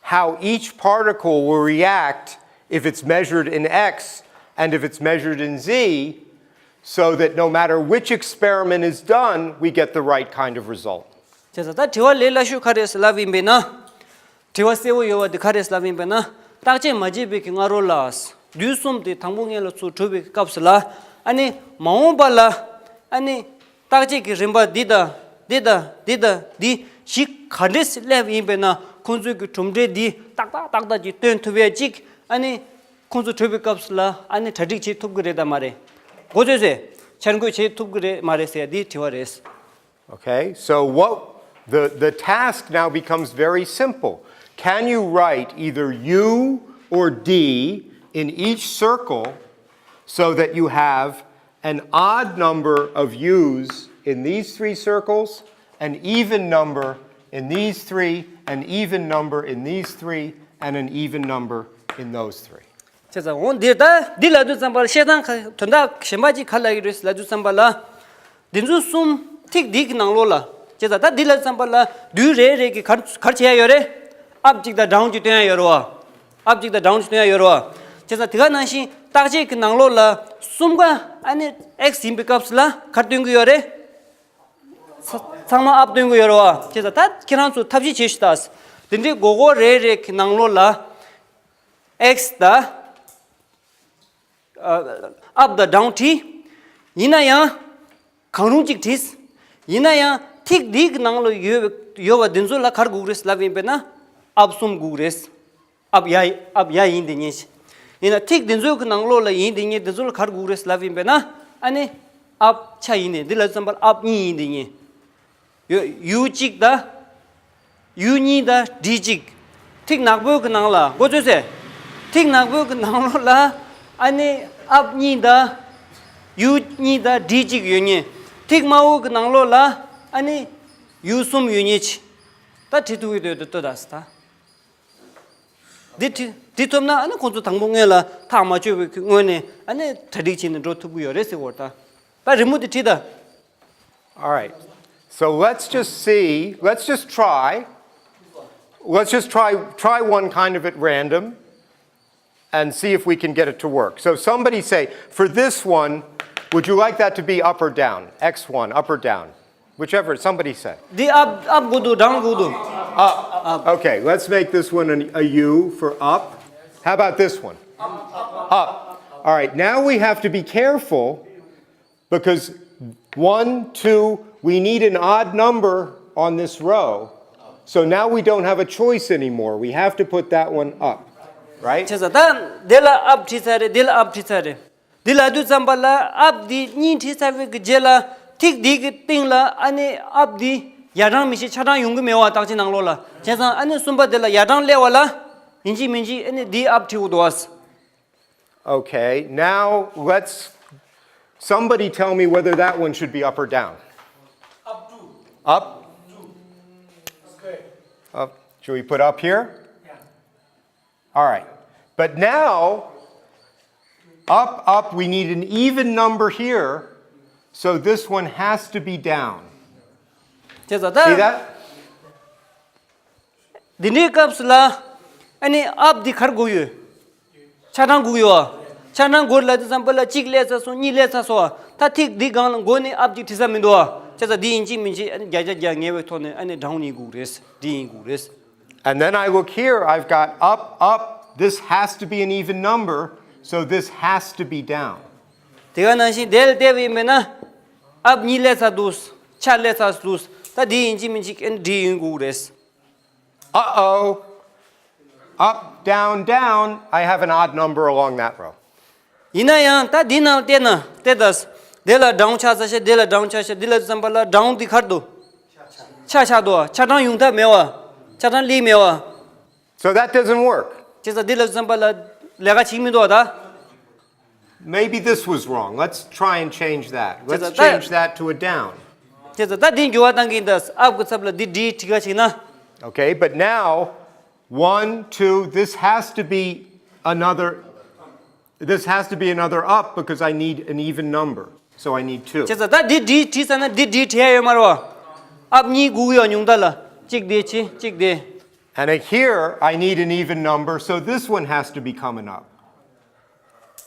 how each particle will react if it's measured in x and if it's measured in z, so that no matter which experiment is done, we get the right kind of result? བྱས་ཙང་ད་དྲི་བ་ལས་སླ་ཤོས་ག་རེ་རེད་ལབ་ཡིན་པས་ན། དྲི་བ་གསལ་པོ་ཡོད་པ་འདི་ག་རེ་རེད་ལབ་ཡིན་པས་ན། བརྟག་དཔྱད་མ་བྱས་པའི་གི་སྔ་རོལ་ལ། དུས་གསུམ་དེ་དང་པོ་སྔོན་ལ་ཚུར་གྲུབ་པའི་སྐབས་སུ་ལ། ཨ་ནི་མ་འོངས་པ་ལ། ཨ་ནི་བརྟག་དཔྱད་ཀྱི་རིམ་པ་འདི་དང་འདི་དང་འདི་དང་འདི་བཞི་ག་འདྲས་སླེབས་ཡིན་པས་ན། ཁོང་ཚོའི་གི་གྲུབ་འབྲས་འདི་ཏག་ཏག་ཏག་ཏག་ཅིག་སྟོན་ཐུབ་ཡ་ཅིག་ཨ་ནི་ཁོང་ཚོ་གྲུབ་པའི་སྐབས་སུ་ལ་ཨ་ནི་གྲ་སྒྲིག་བྱེད་ཐུབ་ཀྱི་རེད་དམ་མ་རེད། གོ་ཚོད་ཟེར། འཆར་འགོད་བྱེད་ཐུབ་ཀྱི་རེད་མ་རེད་ཟེར་ཡ་འདི་དྲི་བ་རེད། Okay, so what the, the task now becomes very simple. Can you write either U or D in each circle so that you have an odd number of U's in these three circles, an even number in these three, an even number in these three, and an even number in those three? བྱས་ཙང་འོ་འདིར་ད་འདི་ལབ་དུས་ཙམ་པ་ལ་བཤད་སྟངས་ག་དོན་དག་གཞན་པ་ཅིག་ག་ལབ་ཀྱི་རེད་ལབ་དུས་ཙམ་པ་ལ། འདི་ཚོ་གསུམ་ཐིག་འདི་གི་ནང་ལོགས་ལ། བྱས་ཙང་ད་འདི་ལབ་ཙམ་པ་ལ་དུས་རེ་རེ་གི་ག་རེ་ག་རེ་བྱེད་ཡ་ཡོད་རེད། ཨབ་གཅིག་དང་ཌའོན་གཅིག་སྟོན་ཡ་ཡོད་རེད་བ། ཨབ་གཅིག་དང་ཌའོན་གཅིག་སྟོན་ཡ་ཡོད་རེད་བ། བྱས་ཙང་དེ་ག་ནང་བཞིན་བརྟག་དཔྱད་ཀྱི་ནང་ལོགས་ལ་གསུམ་ཀ་ཨ་ནི་ཨེག་སི་ཡིན་པའི་སྐབས་སུ་ལ་ག་རེ་སྟོན་གྱི་ཡོད་རེད། ཚ་ཚང་མ་ཨབ་སྟོན་གྱི་ཡོད་རེད་བ། བྱས་ཙང་ད་ཁྱེད་རང་ཚོ་ཐབས་ཤེས་བྱེད་ཤིག་ད། དེ་འདྲའི་སྒོར་སྒོར་རེ་རེ་གི་ནང་ལོགས་ལ་ཨེག་སི་དང་། ཨ། ཨབ་དང་ཌའོན་བྲིས། ཡིན་ན་ཡང་གང་རུང་གཅིག་བྲིས། ཡིན་ན་ཡང་ཐིག་འདིའི་གི་ནང་ལ་ཡོད་ཡོད་པ་འདི་ཚོ་ལ་ག་རེ་དགོས་ཀྱི་རེད་ལབ་ཡིན་པས་ན། ཨབ་གསུམ་དགོས་ཀྱི་རེད། ཨབ་ཡ་ཨབ་ཡ་ཡིན་དེ་ཉིད། ཡིན་ན་ཐིག་འདི་ཚོའི་གི་ནང་ལོགས་ལ་ཡིན་དེ་ཉིད་འདི་ཚོ་ལ་ག་རེ་དགོས་ཀྱི་རེད་ལབ་ཡིན་པས་ན། ཨ་ནི་ ཨབ་ཆ་ཡིན་ནས་འདི་ལ་བསམ་པར་ཨབ་གཉིས་ཡིན་དེ་གཉིས། ཡོད་ཡུ་གཅིག་དང་། ཡུ་གཉིས་དང་ཌི་གཅིག་ཐིག་ནག་པོའི་གི་ནང་ལ་མགོ་ཚོས་སེ། ཐིག་ནག་པོའི་གི་ནང་ལོགས་ལ་ཨ་ནི་ཨབ་གཉིས་དང་། ཡུ་གཉིས་དང་ཌི་གཅིག་ཡོད་ཉེ། ཐིག་དམར་པོའི་གི་ནང་ལོགས་ལ་ཨ་ནི་ཡུ་གསུམ་ཡོད་ཉེ་ཆི། ད་བྲིས་ཐུབ་ཀྱི་འདུག་ལྟོས་ད་སི་ད། འདི་བྲིས་འདི་ཐོབ་ན་ཨ་ནི་ཁོང་ཚོ་དང་པོ་སྔོན་ལ་ཐག་མ་ཆོད་པའི་སྔོན་ནས་ཨ་ནི་གྲ་སྒྲིག་བྱས་ནས་འགྲོ་ཐུབ་ཀྱི་ཡོད་རེད་ཟེར་བ་ད། ད་རི་མོ་འདི་བྲིས་ད། All right. So let's just see. Let's just try. Let's just try try one kind of at random and see if we can get it to work. So somebody say, for this one, would you like that to be up or down? X one, up or down? Whichever, somebody say. འདི་ཨབ་ཨབ་དགོས་འདུག་ཌའོན་དགོས་འདུག Up. Okay, let's make this one an, a U for up. How about this one? Up. All right, now we have to be careful because one, two, we need an odd number on this row. So now we don't have a choice anymore. We have to put that one up, right? བྱས་ཙང་ད་འདི་ལ་ཨབ་བྲིས་ཚར་རེད། འདི་ལ་ཨབ་བྲིས་ཚར་རེད། འདི་ལ་དུས་ཙམ་པ་ལ་ཨབ་འདི་གཉིས་བྲིས་ཚར་བའི་གི་རྗེས་ལ་ཐིག་འདི་གི་སྟེང་ལ་ཨ་ནི་ཨབ་འདི་ཡར་གྲངས་མི་ཤེས་ཆ་གྲངས་ཡོང་གི་མེད་བ། བརྟག་དཔྱད་ནང་ལོགས་ལ། བྱས་ཙང་ཨ་ནི་གསུམ་པ་འདི་ལ་ཡར་གྲངས་སླེབས་པ་ལ་ཡིན་གཅིག་མིན་གཅིག་ཨ་ནི་འདི་ཨབ་བྲིས་དགོས་འདུག་བ། Okay, now let's somebody tell me whether that one should be up or down. Up to. Up? Up. Should we put up here? Yeah. All right. But now, up, up, we need an even number here, so this one has to be down. བྱས་ཙང་ད། See that? འདི་འདྲའི་སྐབས་སུ་ལ་ཨ་ནི་ཨབ་འདི་ག་རེ་དགོས་ཡོད། ཆ་གྲངས་དགོས་ཡོད། ཆ་གྲངས་དགོས་ལབ་དུས་ཙམ་པ་ལ་གཅིག་སླེབས་ཚར་སོང་། གཉིས་སླེབས་ཚར་སོང་། ད་ཐིག་འདི་སྒང་ལ་མགོ་ནས་ཨབ་ཅིག་བྲིས་ས་མི་འདུག་བ། བྱས་ཙང་འདི་ཡིན་གཅིག་མིན་གཅིག་ཨ་ནི་བརྒྱ་ཆ་བརྒྱ་ངེས་པའི་ཐོག་ནས་ཨ་ནི་ཌའོན་ཡིན་དགོས་རེད། འདི་ཡིན་དགོས་རེད། And then I look here, I've got up, up, this has to be an even number, so this has to be down. དེ་ག་ནང་བཞིན་དེ་ལ་བལྟས་པ་ཡིན་པས་ན་ཨབ་གཉིས་སླེབས་ཚར་འདུག་ཆ་སླེབས་ཚར་འདུག་ད་འདི་ཡིན་གཅིག་མིན་གཅིག་ཨ་ནི་འདི་ཡིན་དགོས་རེད། Uh-oh. Up, down, down. I have an odd number along that row. ཡིན་ན་ཡང་ད་འདི་ནང་བལྟས་ན་བལྟས་ད། འདི་ལ་ཌའོན་ཆགས་ས་ཤ། འདི་ལ་ཌའོན་ཆགས་ཤ། འདི་ལ་བསམ་པ་ལ་ཌའོན་འདི་ག་རེ་འདུག་ཆ་ཆགས་འདུག་ཆ་གྲངས་ཡོང་ཐབས་མེད་བ། ཆ་གྲངས་སླེབས་མེད་བ། So that doesn't work. བྱས་ཙང་འདི་ལ་བསམ་པ་ལ་ལས་ཀ་བྱེད་མི་འདུག་བ་ད། Maybe this was wrong. Let's try and change that. Let's change that to a down. བྱས་ཙང་ད་འདི་འགྱུར་བ་གཏང་གི་ཡིན་ད། ཨབ་གི་ཚབ་ལ་འདི་ཌི་བྲིས་ཁ་བྱས་ན། Okay, but now, one, two, this has to be another, this has to be another up because I need an even number. So I need two. བྱས་ཙང་ད་འདི་ཌི་བྲིས་ཚར་ན་འདི་ཌི་བྲིས་ཡ་ཡོད་མ་རེད་བ། ཨབ་གཉིས་དགོས་ཀྱི་ཡོད་ཉུང་མཐའ་ལ། གཅིག་འདི་བྱས་གཅིག་འདི། And here I need an even number, so this one has to become an up.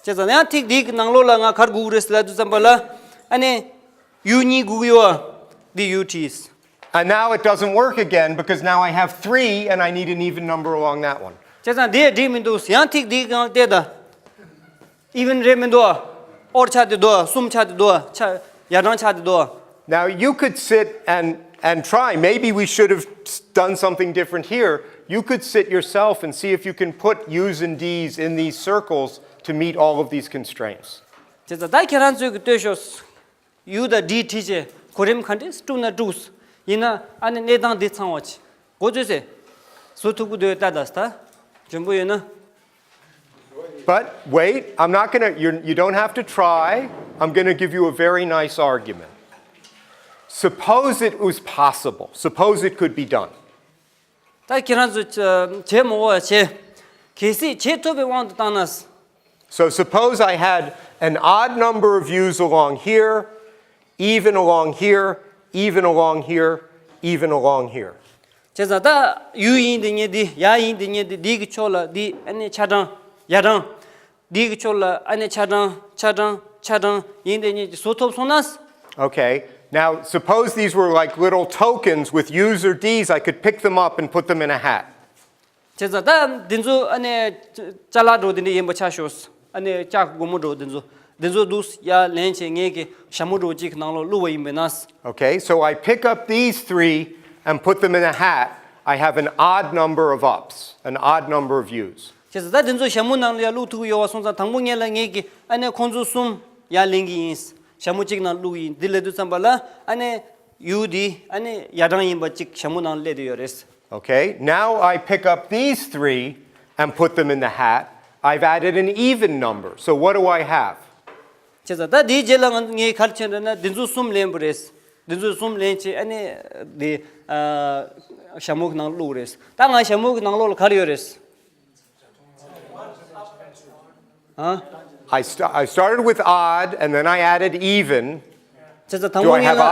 བྱས་ཙང་ཡང་ཐིག་འདི་གི་ནང་ལོགས་ལ་ང་ག་རེ་དགོས་ཀྱི་རེད་ཟེར་ལབ་དུས་ཙམ་པ་ལ་ཨ་ནི་ཡུ་གཉིས་དགོས་ཀྱི་ཡོད་བ། འདི་ཡུ་བྲིས། And now it doesn't work again because now I have three and I need an even number along that one. བྱས་ཙང་འདི་ཡང་འགྲིག་མི་འདུག་ཡང་ཐིག་འདི་གི་སྒང་བལྟས་ད། ཨི་ཝན་རེད་མི་འདུག་ཨོཌ་ཆགས་ཏེ་འདུག་གསུམ་ཆགས་ཏེ་འདུག་ཆ་ཡར་གྲངས་ཆགས་ཏེ་འདུག Now you could sit and and try. Maybe we should have done something different here. You could sit yourself and see if you can put U's and D's in these circles to meet all of these constraints. བྱས་ཙང་ད་ཁྱེད་རང་ཚོས་ཀྱི་ལྟོས་ཤོག་ཡུ་དང་ཌི་བྲིས་བྱས་གོ་རིམ་ག་འདྲས་དཀྲུགས་ན་དཀྲུགས། ཡིན་ན་ཨ་ནི་གནས་སྟངས་འདི་ཚང་བ་བྱེད། མགོ་ཚོས་སེ། བཟོ་ཐུབ་ཀྱི་འདུག་ལྟ་ད་ད། འཇོན་པོ་ཡོད་ན། But wait, I'm not gonna, you you don't have to try. I'm gonna give you a very nice argument. Suppose it was possible. Suppose it could be done. ད་ཁྱེད་རང་ཚོ་བྱེད་མ་དགོས་བྱེད། གལ་སྲིད་བྱེད་ཐུབ་པའི་དབང་དུ་བཏང་ན། So suppose I had an odd number of U's along here, even along here, even along here, even along here. བྱས་ཙང་ད་ཡུ་ཡིན་དེ་ཉིད་འདི། ཡ་ཡིན་དེ་ཉིད་འདི། འདི་གི་ཕྱོགས་ལ་འདི་ཨ་ནི་ཆ་གྲངས་ཡ་གྲངས། འདི་གི་ཕྱོགས་ལ་ཨ་ནི་ཆ་གྲངས་ཆ་གྲངས་ཆ་གྲངས་ཡིན་དེ་ཉིད་ཀྱི་བཟོ་ཐུབ་སོང་ན། Okay. Now, suppose these were like little tokens with U's or D's, I could pick them up and put them in a hat. བྱས་ཙང་ད་འདི་ཚོ་ཨ་ནི་ཅ་ལག་འདྲ་བོ་འདི་འདྲ་ཡིན་པ་ཆ་བཞག་ཨ་ནི་ལྕགས་སྒོར་མོ་འདྲ་བོ་འདི་ཚོ། འདི་ཚོ་འདུག་ཡར་ལེན་བྱས་ངས་ཀྱི་ཞྭ་མོ་འདྲ་བོ་གཅིག་གི་ནང་ལོགས་བླུགས་པ་ཡིན་པས་ན། Okay, so I pick up these three and put them in a hat. I have an odd number of ups, an odd number of U's. བྱས་ཙང་ད་འདི་ཚོ་ཞྭ་མོ་ནང་ལ་ཡར་བླུགས་ཐུབ་ཀྱི་ཡོད་པ་སོང་ཙང་དང་པོ་ངེད་ལ་ངས་ཀྱི་ཨ་ནི་ཁོང་ཚོ་གསུམ་ཡར་ལེན་གྱི་ཡིན། ཞྭ་མོ་གཅིག་ནང་བླུགས་ཡིན། འདི་ལབ་དུས་ཙམ་པ་ལ་ཨ་ནི་ཡུ་འདི་ཨ་ནི་ཡ་གྲངས་ཡིན་པ་གཅིག་ཞྭ་མོ་ནང་སླེབས་བསྡད་ཡོད་རེད། Okay, now I pick up these three and put them in the hat. I've added an even number. So what do I have? བྱས་ཙང་ད་དེའི་རྗེས་ལ་ང་ངས་ག་རེ་བྱས་འདྲ་ན་འདི་ཚོ་གསུམ་ལེན་པ་རེད། འདི་ཚོ་གསུམ་ལེན་བྱས་ཨ་ནི་འདི་ཨ་ཞྭ་མོ་གི་ནང་བླུགས་རེད། ད་ང་ཞྭ་མོ་གི་ནང་ལོགས་ལ་ག་རེ་ཡོད་རེད། ཨ། I, st- I started with odd and then I added even. བྱས་ཙང་དང་པོ་ངས་ལ་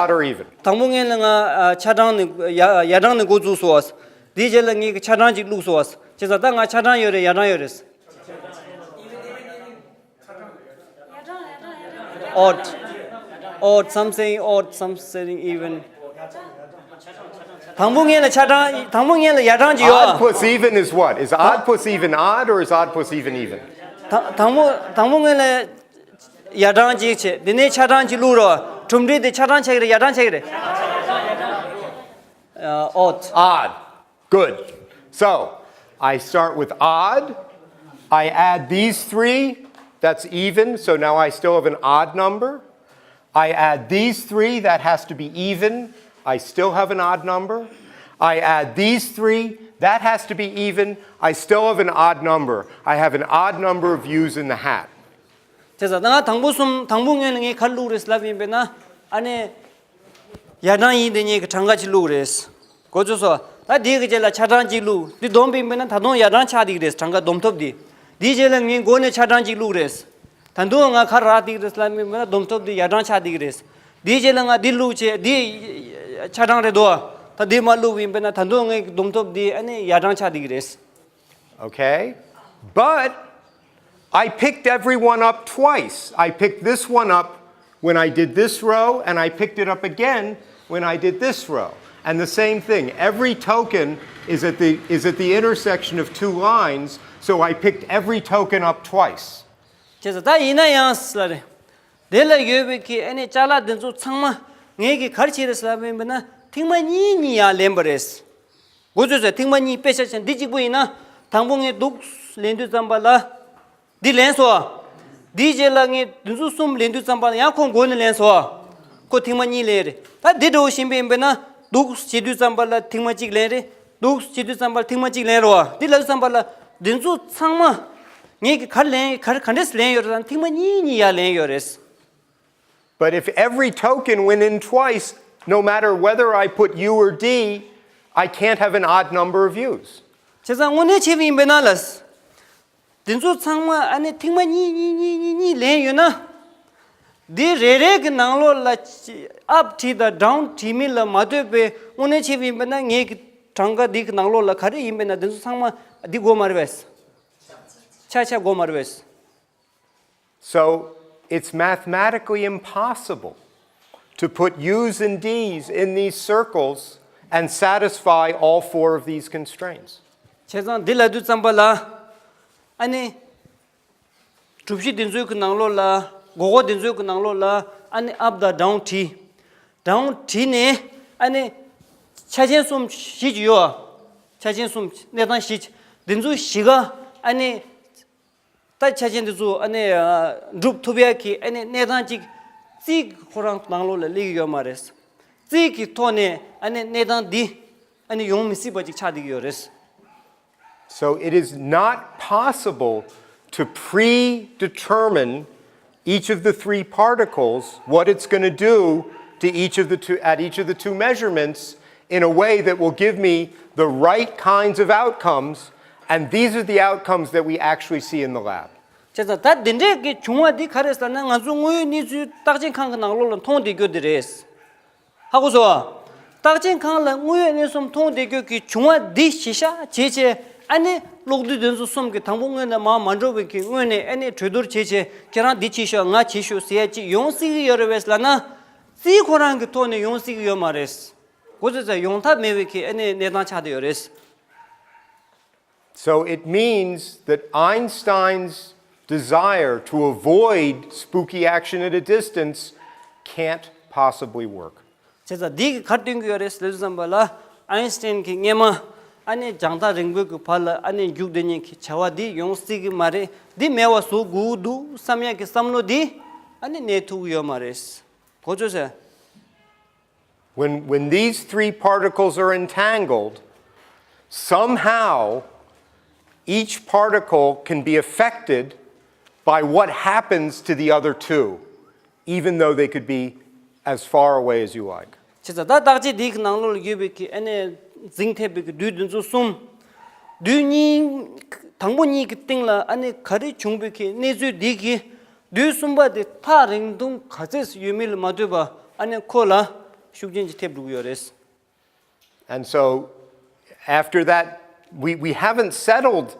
དང་པོ་ངས་ལ་ང་ཨ་ཆ་གྲངས་ནས་ཡ་ཡ་གྲངས་ནས་འགོ་བཙུགས་སོང་བ། དེའི་རྗེས་ལ་ངས་ཀྱི་ཆ་གྲངས་ཅིག་བླུགས་སོང་བ། བྱས་ཙང་ད་ང་ཆ་གྲངས་ཡོད་རེད་ཡ་གྲངས་ཡོད་རེད། Odd, odd, something odd, something even. དང་པོ་ངས་ལ་ཆ་གྲངས་དང་པོ་ངས་ལ་ཡ་གྲངས་ཅིག་ཡོད། Odd plus even is what? Is odd plus even odd or is odd plus even even? དང་དང་པོ་དང་པོ་ངས་ལ་ཡ་གྲངས་ཅིག་བྱས། དེ་ནས་ཆ་གྲངས་ཅིག་བླུགས་རོགས། གྲུབ་འབྲས་དེ་ཆ་གྲངས་ཆགས་ཀྱི་རེད་ཡ་གྲངས་ཆགས་ཀྱི་རེད། Odd. Good. So, I start with odd. I add these three. That's even. So now I still have an odd number. I add these three. That has to be even. I still have an odd number. I add these three. That has to be even. I still have an odd number. I have an odd number of U's in the hat. བྱས་ཙང་ད་ང་དང་པོ་གསུམ་དང་པོ་ངོས་ནས་ངས་ག་རེ་བླུགས་རེད་ལབ་ཡིན་པས་ན། ཨ་ནི་ཡ་གྲངས་ཡིན་དེ་གཉིས་ཀྱི་གྲངས་ཀ་ཅིག་བླུགས་རེད། གོ་ཚོད་སོང་། ད་དེའི་གི་རྗེས་ལ་ཆ་གྲངས་ཅིག་བླུགས། འདི་བསྡོམས་པ་ཡིན་པས་ན་ད་དུང་ཡ་གྲངས་ཆགས་བསྡད་ཀྱི་རེད། གྲངས་ཀ་བསྡོམས་ཐོབ་འདི། དེའི་རྗེས་ལ་ངས་མགོ་ནས་ཆ་གྲངས་ཅིག་བླུགས་རེད། ད་དུང་ང་ག་རེ་རག་བསྡད་ཀྱི་རེད་ལབ་ཡིན་པས་ན་བསྡོམས་ཐོབ་འདི་ཡ་གྲངས་ཆགས་བསྡད་ཀྱི་རེད། དེའི་རྗེས་ལ་ང་འདི་བླུགས་བྱས་འདི་ཆ་གྲངས་རེད་དོ། ད་འདི་མར་བླུགས་པ་ཡིན་པས་ན་ད་དུང་ངས་བསྡོམས་ཐོབ་འདི་ཨ་ནི་ཡ་གྲངས་ཆགས་བསྡད་ཀྱི་རེད། Okay? But I picked everyone up twice. I picked this one up when I did this row, and I picked it up again when I did this row. And the same thing, every token is at the, is at the intersection of two lines, so I picked every token up twice. བྱས་ཙང་ད་ཡིན་ན་ཡང་ལབ་རེད། དེ་ལ་ཡོད་པའི་གི་ཨ་ནི་ཅ་ལག་འདི་ཚོ་ཚང་མ་ངས་གི་ག་རེ་བྱས་རེད་ལབ་ཡིན་པས་ན་ཐེངས་མ་གཉིས་གཉིས་ཡང་ལེན་པ་རེད། འགོ་ཚུགས་ཚེ་ཐེངས་མ་གཉིས་དཔེ་ཆ་བཞག་འདི་གཅིག་པུ་ཡིན་ན། དང་པོ་ངས་འདུག་ལེན་དུས་ཙམ་པ་ལ། འདི་ལེན་སོང་། འདིའི་རྗེས་ལ་ངས་འདི་ཚོ་གསུམ་ལེན་དུས་ཙམ་པ་ལ་ཡང་ཁོ་མགོ་ནས་ལེན་སོང་། ཁོ་ཐེངས་མ་གཉིས་ལེན་རེད། ད་འདི་འདྲ་བོ་བཞིན་པ་ཡིན་པས་ན་འདུག་བྱེད་དུས་ཙམ་པ་ལ་ཐེངས་མ་གཅིག་ལེན་རེད། འདུག་བྱེད་དུས་ཙམ་པ་ལ་ཐེངས་མ་གཅིག་ལེན་རོགས། འདི་ལབ་དུས་ཙམ་པ་ལ་འདི་ཚོ་ཚང་མ་ངས་གི་ག་རེ་ལེན་ག་རེ་ག་འདྲས་ལེན་ཡོད་རེད་ད་ཐེངས་མ་གཉིས་གཉིས་ཡར་ལེན་ཡོད་རེད། But if every token went in twice, no matter whether I put U or D, I can't have an odd number of U's. བྱས་ཙང་དངོས་གནས་བྱས་པ་ཡིན་པས་ན་ལ། འདི་ཚོ་ཚང་མ་ཨ་ནི་ཐེངས་མ་གཉིས་གཉིས་གཉིས་གཉིས་གཉིས་ལེན་ཡོད་ན། འདི་རེ་རེ་གི་ནང་ལོགས་ལ་up བྲིས་དང་down བྲིས་མིན་ལ་མ་ལྟོས་པའི་དངོས་གནས་བྱས་པ་ཡིན་པས་ན་ངས་གི་གྲངས་ཀ་འདི་གི་ནང་ལོགས་ལ་ག་རེ་ཡིན་པས་ན་འདི་ཚོ་ཚང་མ་འདི་དགོས་མ་རེད་པས། ཆ་ཆ་དགོས་མ་རེད་པས། So, it's mathematically impossible to put U's and D's in these circles and satisfy all four of these constraints. བྱས་ཙང་འདི་ལབ་དུས་ཙམ་པ་ལ། ཨ་ནི། གྲུ་བཞི་འདི་ཚོའི་གི་ནང་ལོགས་ལ། སྒོར་སྒོར་འདི་ཚོའི་གི་ནང་ལོགས་ལ། ཨ་ནི་up དང་down བྲིས། down བྲིས་ནས། ཨ་ནི། ཆ་ཅན་གསུམ་བཞི་ཅིག་ཡོད། ཆ་ཅན་གསུམ་གནས་སྟངས་བཞི་ཅིག་འདི་ཚོ་བཞི་ཀ་ཨ་ནི། ད་ཆ་ཅན་འདི་ཚོ་ཨ་ནི་ཨ་འགྲུབ་ཐུབ་ཡ་གི་ཨ་ནི་གནས་སྟངས་ཅིག་རྩིས་ཁོ་རང་ནང་ལོགས་ལ་སླེབས་ཀྱི་ཡོད་མ་རེད། རྩིས་ཀྱི་ཐོག་ནས་ཨ་ནི་གནས་སྟངས་འདི་ཨ་ནི་ཡོང་མི་སྲིད་པ་ཅིག་ཆགས་བསྡད་ཀྱི་ཡོད་རེད། So it is not possible to predetermine each of the three particles, what it's going to do to each of the two, at each of the two measurements, in a way that will give me the right kinds of outcomes, and these are the outcomes that we actually see in the lab. བྱས་ཙང་ད་འདི་འདྲས་ཀྱི་བྱུང་བ་འདི་ག་རེ་ཟེར་ན་ང་ཚོ་དངོས་ཡོད་གནས་ཚུལ་བརྟག་དཔྱད་ཁང་གི་ནང་ལོགས་ལ་མཐོང་བསྡད་རྒྱུ་འདི་རེད། ཧ་གོ་སོང་། བརྟག་དཔྱད་ཁང་ལ་དངོས་ཡོད་གནས་ཚུལ་མཐོང་བསྡད་རྒྱུ་གི་བྱུང་བ་འདི་གཞི་བཞག་བྱས་བྱས་ཨ་ནི་གློག་རྡུལ་འདི་ཚོ་གསུམ་གྱི་དང་པོ་སྔོན་ནས་མར་མ་འགྲོ་བའི་གི་སྔོན་ནས་ཨ་ནི་གྲོས་བསྡུར་བྱས་བྱས་ཁྱེད་རང་འདི་བྱེད་ཤོག་ང་བྱེད་ཤོག་ཟེར་ཡ་ཅིག་ཡོང་སྲིད་ཀྱི་ཡོད་རེད་པས་ལབ་ན། རྩིས་ཁོ་རང་གི་ཐོག་ནས་ཡོང་སྲིད་ཀྱི་ཡོད་མ་རེད། གོ་ཚོད་ཚོད་ཡོང་ཐབས་མེད་པའི་གི་ཨ་ནི་གནས་སྟངས་ཆགས་བསྡད་ཡོད་རེད། So it means that Einstein's desire to avoid spooky action at a distance can't possibly work. བྱས་ཙང་འདི་གི་ག་རེ་སྟོན་གྱི་ཡོད་རེད་ཟེར་དུས་ཙམ་པ་ལ་ཨའིན་སི་ཊེན་གྱིས་སྔས་མ་ཨ་ནི་རྒྱང་ཐག་རིང་པོའི་གི་བར་ལ་ཨ་ནི་རྒྱུག་བསྡད་མཁན་གྱི་བྱ་བ་འདི་ཡོང་སྲིད་ཀྱི་མ་རེད། འདི་མེད་པ་བཟོ་དགོས་ཀྱི་འདུག་བསམ་ཡག་གི་བསམ་བློ་འདི་ ཨ་ནི་གནས་ཐུབ་ཀྱི་ཡོད་མ་རེད། གོ་ཚོད་ཟེར། When, when these three particles are entangled, somehow each particle can be affected by what happens to the other two, even though they could be as far away as you like. བྱས་ཙང་ད་རྟག་ཆད་འདི་གི་ནང་ལོགས་ལ་ཡོད་པའི་གི་ཨ་ནི་འཛིང་ཐེབས་པའི་གི་རྡུལ་འདི་ཚོ་གསུམ། རྡུལ་གཉིས། དང་པོ་གཉིས་ཀྱི་སྟེང་ལ་ཨ་ནི་ག་རེ་བྱུང་བའི་གི་གནས་ཚུལ་འདི་གི་རྡུལ་གསུམ་པ་དེ་ཐག་རིང་ཐུང་ག་ཚད་ཡོད་མེད་ལ་མ་ལྟོས་པ་ཨ་ནི་ཁོ་ལ་ཤུགས་རྐྱེན་ཅིག་ཐེབས་འགྲོ་གི་ཡོད་རེད། And so, after that, we, we haven't settled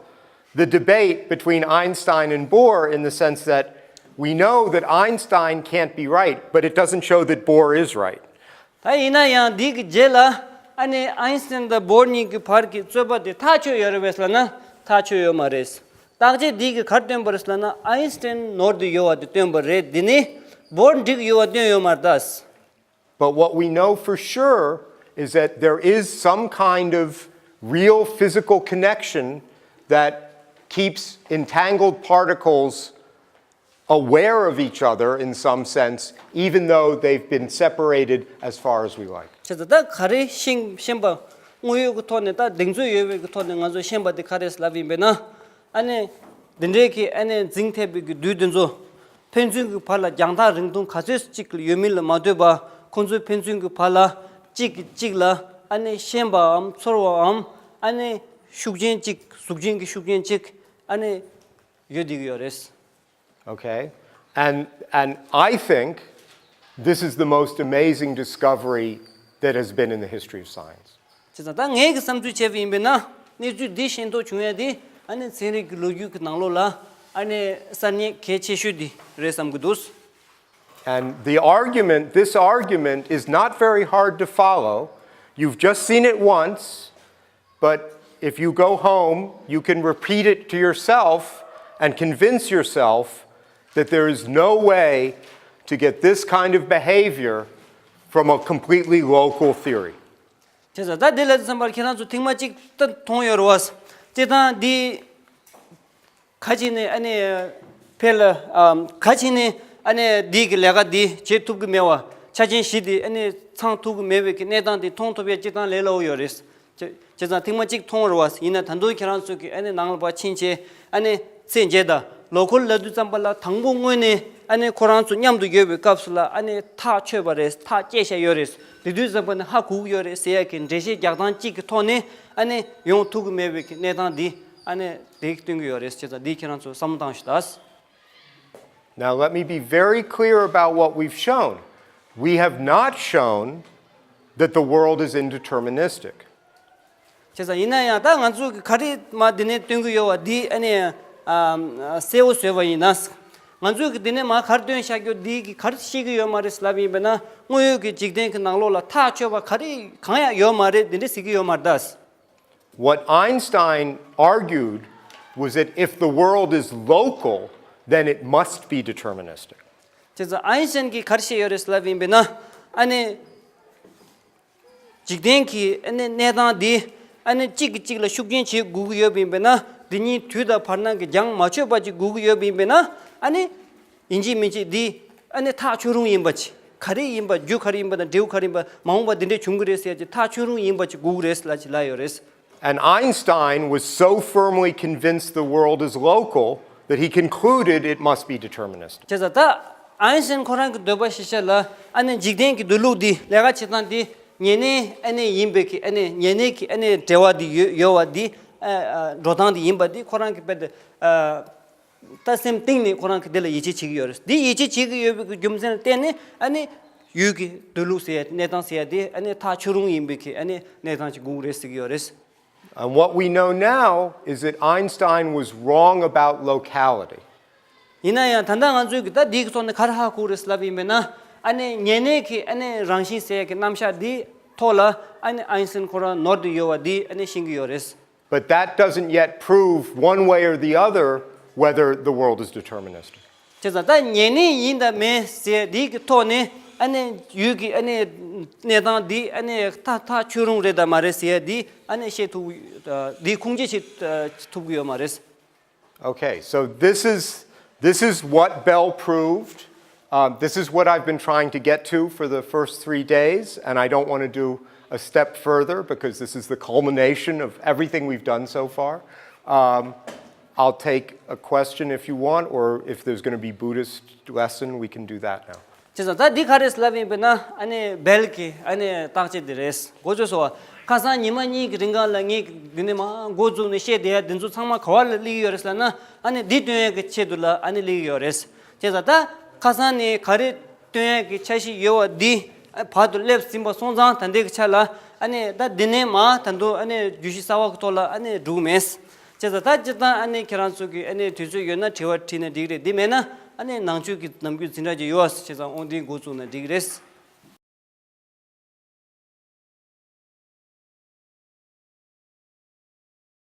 the debate between Einstein and Bohr in the sense that we know that Einstein can't be right, but it doesn't show that Bohr is right. ད་ཡིན་ན་ཡང་འདི་གི་རྗེས་ལ་ཨ་ནི་ཨའིན་སི་ཏན་དང་བོར་གཉིས་ཀྱི་བར་གྱི་རྩོད་པ་དེ་ཐག་ཆོད་ཡོད་རེད་པས་ལབ་ན་ཐག་ཆོད་ཡོད་མ་རེད། རྟག་ཆད་འདི་གི་ག་རེ་སྟོན་པ་རེད་ལབ་ན་ཨའིན་སི་ཏན་ནོར་དུ་ཡོད་པ་དེ་སྟོན་པ་རེད། འདི་ནི་བོར་འགྲིག་ཡོད་པ་སྟོན་ཡོད་མ་རེད་ད། But what we know for sure is that there is some kind of real physical connection that keeps entangled particles aware of each other in some sense, even though they've been separated as far as we like. བྱས་ཙང་ད་ག་རེ་ཤེས་ཤེས་པ་དངོས་ཡོད་ཀྱི་ཐོག་ནས་ད་གདེང་ཚོད་ཡོད་པའི་གི་ཐོག་ནས་ང་ཚོ་ཤེས་པ་དེ་ག་རེ་ལབ་ཡིན་པས་ན། ཨ་ནི་འདི་འདྲའི་གི་ཨ་ནི་འཛིང་ཐེབས་པའི་གི་རྡུལ་འདི་ཚོ་ཕན་ཚུན་གྱི་བར་ལ་རྒྱང་ཐག་རིང་ཐུང་ག་ཚོད་ཅིག་ཡོད་མིན་ལ་མ་ལྟོས་པ་ཁོང་ཚོའི་ཕན་ཚུན་གྱི་བར་ལ་གཅིག་གིས་གཅིག་ལ་ཨ་ནི་ཤན་པའམ་ཚོར་བའམ་ཨ་ནི་ཤུགས་རྐྱེན་གཅིག་གཟུགས་ཅན་གྱི་ཤུགས་རྐྱེན་གཅིག་ཨ་ནི་ཡོད་བསྡད་ཀྱི་ཡོད་རེད། Okay? And, and I think this is the most amazing discovery that has been in the history of science. བྱས་ཙང་ད་ངའི་གི་བསམ་ཚུལ་བྱས་པ་ཡིན་པས་ན་གནས་ཚུལ་འདི་ཤེས་རྟོགས་བྱུང་ཡ་དེ་ཨ་ནི་ཚན་རིག་གི་ལོ་རྒྱུས་ཀྱི་ནང་ལོགས་ལ་ཨ་ནི་གསར་རྙེད་གལ་ཆེ་ཤོས་དེ་རེད་བསམ་གྱི་འདུག And the argument, this argument is not very hard to follow. You've just seen it once, but if you go home, you can repeat it to yourself and convince yourself that there is no way to get this kind of behavior from a completely local theory. བྱས་ཙང་ད་འདི་ལ་བསམ་པར་ཁྱེད་རང་ཚོ་ཐེངས་མ་གཅིག་ད་མཐོང་ཡོད་རེད་བ། སྤྱིར་བཏང་འདི་ག་ཅིག་ནས་ཨ་ནི་ཕེ་ལ་ཨམ་ག་ཅིག་ནས་ཨ་ནི་འདི་གི་ལས་ཀ་འདི་བྱེད་ཐུབ་ཀྱི་མེད་པ་ཆ་རྐྱེན་བཞི་འདི་ཨ་ནི་ཚང་ཐུབ་ཀྱི་མེད་པའི་གི་གནས་སྟངས་འདི་མཐོང་ཐུབ་ཡ་སྤྱིར་བཏང་ལས་སླ་པོ་ཡོད་རེད། བྱས་བྱས་ཙང་ཐེངས་མ་གཅིག་མཐོང་རེད་བ། ཡིན་ན་ད་དུང་ཁྱེད་རང་ཚོ་གི་ཨ་ནི་ནང་ལ་ཕར་ཕྱིན་བྱས་ཨ་ནི་ཚེ་འཇལ་དང་ལོ་འཁོར་ལབ་དུས་ཙམ་པ་ལ་དང་པོ་དངོས་གནས་ཨ་ནི་ཁོ་རང་ཚོ་མཉམ་དུ་ཡོད་པའི་སྐབས་སུ་ལ་ཨ་ནི་ཐག་ཆོད་པ་རེད། ཐག་བཅད་བཞག་ཡོད་རེད། དེ་དུས་ཙམ་པ་ནས་ཧ་གོ་གི་ཡོད་རེད་ཟེར་ཡ་གི་འགྲེལ་བཤད་རྒྱག་སྟངས་གཅིག་གི་ཐོག་ནས་ཨ་ནི་ཡོང་ཐུབ་ཀྱི་མེད་པའི་གི་གནས་སྟངས་འདི་ཨ་ནི་དེ་སྟོན་གྱི་ཡོད་རེད། བྱས་ཙང་འདི་ཁྱེད་རང་ཚོ་བསམ་བློ་བཏང་ཞུ་དང་། Now, let me be very clear about what we've shown. We have not shown that the world is indeterministic. བྱས་ཙང་ཡིན་ན་ཡང་ད་ང་ཚོ་གི་ག་རེ་མ་འདི་ནས་སྟོན་གི་ཡོད་པ་འདི་ཨ་ནི་ཨ་གསལ་པོ་བཟོས་པ་ཡིན་ན། ང་ཚོ་གི་འདི་ནས་མ་ག་རེ་སྟོན་བཞག་རྒྱུ་འདི་གི་ག་རེ་ཤེས་ཀྱི་ཡོད་མ་རེད་ལབ་ཡིན་པས་ན་དངོས་ཡོད་ཀྱི་འཇིག་རྟེན་གྱི་ནང་ལོགས་ལ་ཐག་ཆོད་པ་ག་རེ་གང་ཡང་ཡོད་མ་རེད། འདི་འདྲ་ཟེར་གྱི་ཡོད་མ་རེད་ད། What Einstein argued was that if the world is local, then it must be deterministic. བྱས་ཙང་ཨའིན་སི་ཏན་གྱིས་ག་རེ་བཤད་ཡོད་རེད་ལབ་ཡིན་པས་ན་ཨ་ནི། འཇིག་རྟེན་གྱི་ཨ་ནི་གནས་སྟངས་འདི་ཨ་ནི་གཅིག་གིས་གཅིག་ལ་ཤུགས་རྐྱེན་བྱེད་དགོས་ཀྱི་ཡོད་པ་ཡིན་པས་ན་འདི་གཉིས་དུས་དང་བར་སྣང་གི་རྒྱང་མ་ཆོད་པ་ཅིག་དགོས་ཀྱི་ཡོད་པ་ཡིན་པས་ན་ཨ་ནི་ཡིན་གཅིག་མིན་གཅིག་འདི་ཨ་ནི་ཐག་ཆོད་རུང་ཡིན་པ་ཅིག་ག་རེ་ཡིན་པ་རྒྱུ་ག་རེ་ཡིན་པ་དང་འབྲས་བུ་ག་རེ་ཡིན་པ་མ་འོངས་པ་འདི་འདྲས་བྱུང་གི་རེད་ཟེར་ཡ་ཅིག་ཐག་ཆོད་རུང་ཡིན་པ་ཅིག་དགོས་ཀྱི་རེད་ལབ་ཅིག་ལབ་ཡོད་རེད། And Einstein was so firmly convinced the world is local that he concluded it must be deterministic. བྱས་ཙང་ད་ཨའིན་སི་ཏན་ཁོ་རང་གི་འདོད་པ་གཞིར་བཞག་ལ་ཨ་ནི་འཇིག་རྟེན་གྱི་འདུལ་ལུགས་འདི་ལས་ཀ་བྱེད་སྟངས་འདི་ཉེ་གནས་ཨ་ནི་ཡིན་པའི་གི་ཨ་ནི་ཉེ་གནས་ཀྱི་ཨ་ནི་འབྲེལ་བ་འདི་ཡོད་ཡོད་པ་འདི་ཨ་ཨ་འགྲོ་སྟངས་འདི་ཡིན་པ་འདི་ཁོ་རང་གི་དཔེ་དེ་ཨ་ད་སེམས་གཏིང་ནས་ཁོ་རང་གི་འདི་ལ་ཡིད་ཆེས་བྱེད་ཀྱི་ཡོད་རེད། འདི་ཡིད་ཆེས་བྱེད་ཀྱི་ཡོད་པའི་གི་རྒྱུ་མཚན་ལ་བརྟེན་ནས་ཨ་ནི་ཡུལ་གྱི་འདུལ་ལུགས་ཟེར་ཡ་གནས་སྟངས་ཟེར་ཡ་འདི་ཨ་ནི་ཐག་ཆོད་རུང་ཡིན་པའི་གི་ཨ་ནི་གནས་སྟངས་ཅིག་དགོས་ཀྱི་རེད་ཟེར་གྱི་ཡོད་རེད། And what we know now is that Einstein was wrong about locality. ཡིན་ན་ཡང་ད་ལྟ་ང་ཚོས་ཀྱི་ད་འདིའི་ཐོག་ནས་ག་རེ་ཧ་གོ་རེད་ལབ་ཡིན་པས་ན་ཨ་ནི་ཉེ་གནས་ཀྱི་ཨ་ནི་རང་བཞིན་ཟེར་ཡ་གི་རྣམ་གཞག་འདིའི་ཐོག་ལ་ཨ་ནི་ཨའིན་སི་ཏན་ཁོ་རང་ནོར་དུ་ཡོད་པ་འདི་ཨ་ནི་ཤེས་ཀྱི་ཡོད་རེད། But that doesn't yet prove one way or the other whether the world is deterministic. བྱས་ཙང་ད་ཉེ་གནས་ཡིན་དང་མིན་ཟེར་འདི་གི་ཐོག་ནས་ཨ་ནི་ཡུལ་གྱི་ཨ་ནི་གནས་སྟངས་འདི་ཨ་ནི་ཐག་ཐག་ཆོད་རུང་རེད་དང་མ་རེད་ཟེར་འདི་ཨ་ནི་བཤད་ཐུབ་འདི་ཁུངས་སྐྱེལ་བྱེད་ཐུབ་ཀྱི་ཡོད་མ་རེད། Okay, so this is, this is what Bell proved, Um, this is what I've been trying to get to for the first three days, and I don't want to do a step further because this is the culmination of everything we've done so far. Um, I'll take a question if you want, or if there's going to be Buddhist lesson, we can do that now. བྱས་ཙང་ད་འདི་ག་རེ་ལབ་ཡིན་པས་ན། ཨ་ནི་བེལ་གྱི་ཨ་ནི་བརྟག་དཔྱད་འདི་རེད། འགོ་བཙུགས་སོང་བ། ཁ་སང་ཉི་མ་གཉིས་ཀྱི་རིང་ག་ལ་ངས་འདི་ནས་མར་འགོ་བཙུགས་ནས་བཤད་བསྡད་ཡ་འདི་ཚོ་ཚང་མ་ག་བ་ལ་སླེབས་ཀྱི་ཡོད་རེད་ཟེར་ན། ཨ་ནི་འདི་སྟོན་ཡ་གི་ཆེད་དུ་ལ་ཨ་ནི་སླེབས་ཀྱི་ཡོད་རེད། བྱས་ཙང་ད་ཁ་སང་ནས་ག་རེ་སྟོན་ཡ་གི་འཆར་གཞི་ཡོད་བ་འདི་ཨ་བར་དུ་སླེབས་ཟིན་པ་སོང་ཙང་། ད་ལྟའི་གི་ཆ་ལ་ཨ་ནི་ད་འདི་ནས་མར་ད་དུང་ཨ་ནི་བརྗོད་གཞི་གསར་བ་གི་ཐོག་ལ་ཨ་ནི་འགྲོ་གི་མེད། བྱས་ཙང་ད་སྤྱིར་བཏང་ཨ་ནི་ཁྱེད་རང་ཚོ་གི་ཨ་ནི་དུས་ཚོད་ཡོད་ན་དྲི་བ་དྲིས་ན་འགྲིག་རེད། འདི་མེད་ན་ཨ་ནི་ནང་ཆོས་ཀྱི་ནམ་རྒྱུན་འཛིན་གྲྭ་ཅིག་ཡོད་པ། བྱས་ཙང་དབང་འདུས་འགོ་བཙུགས་ན་འགྲིག་རེད།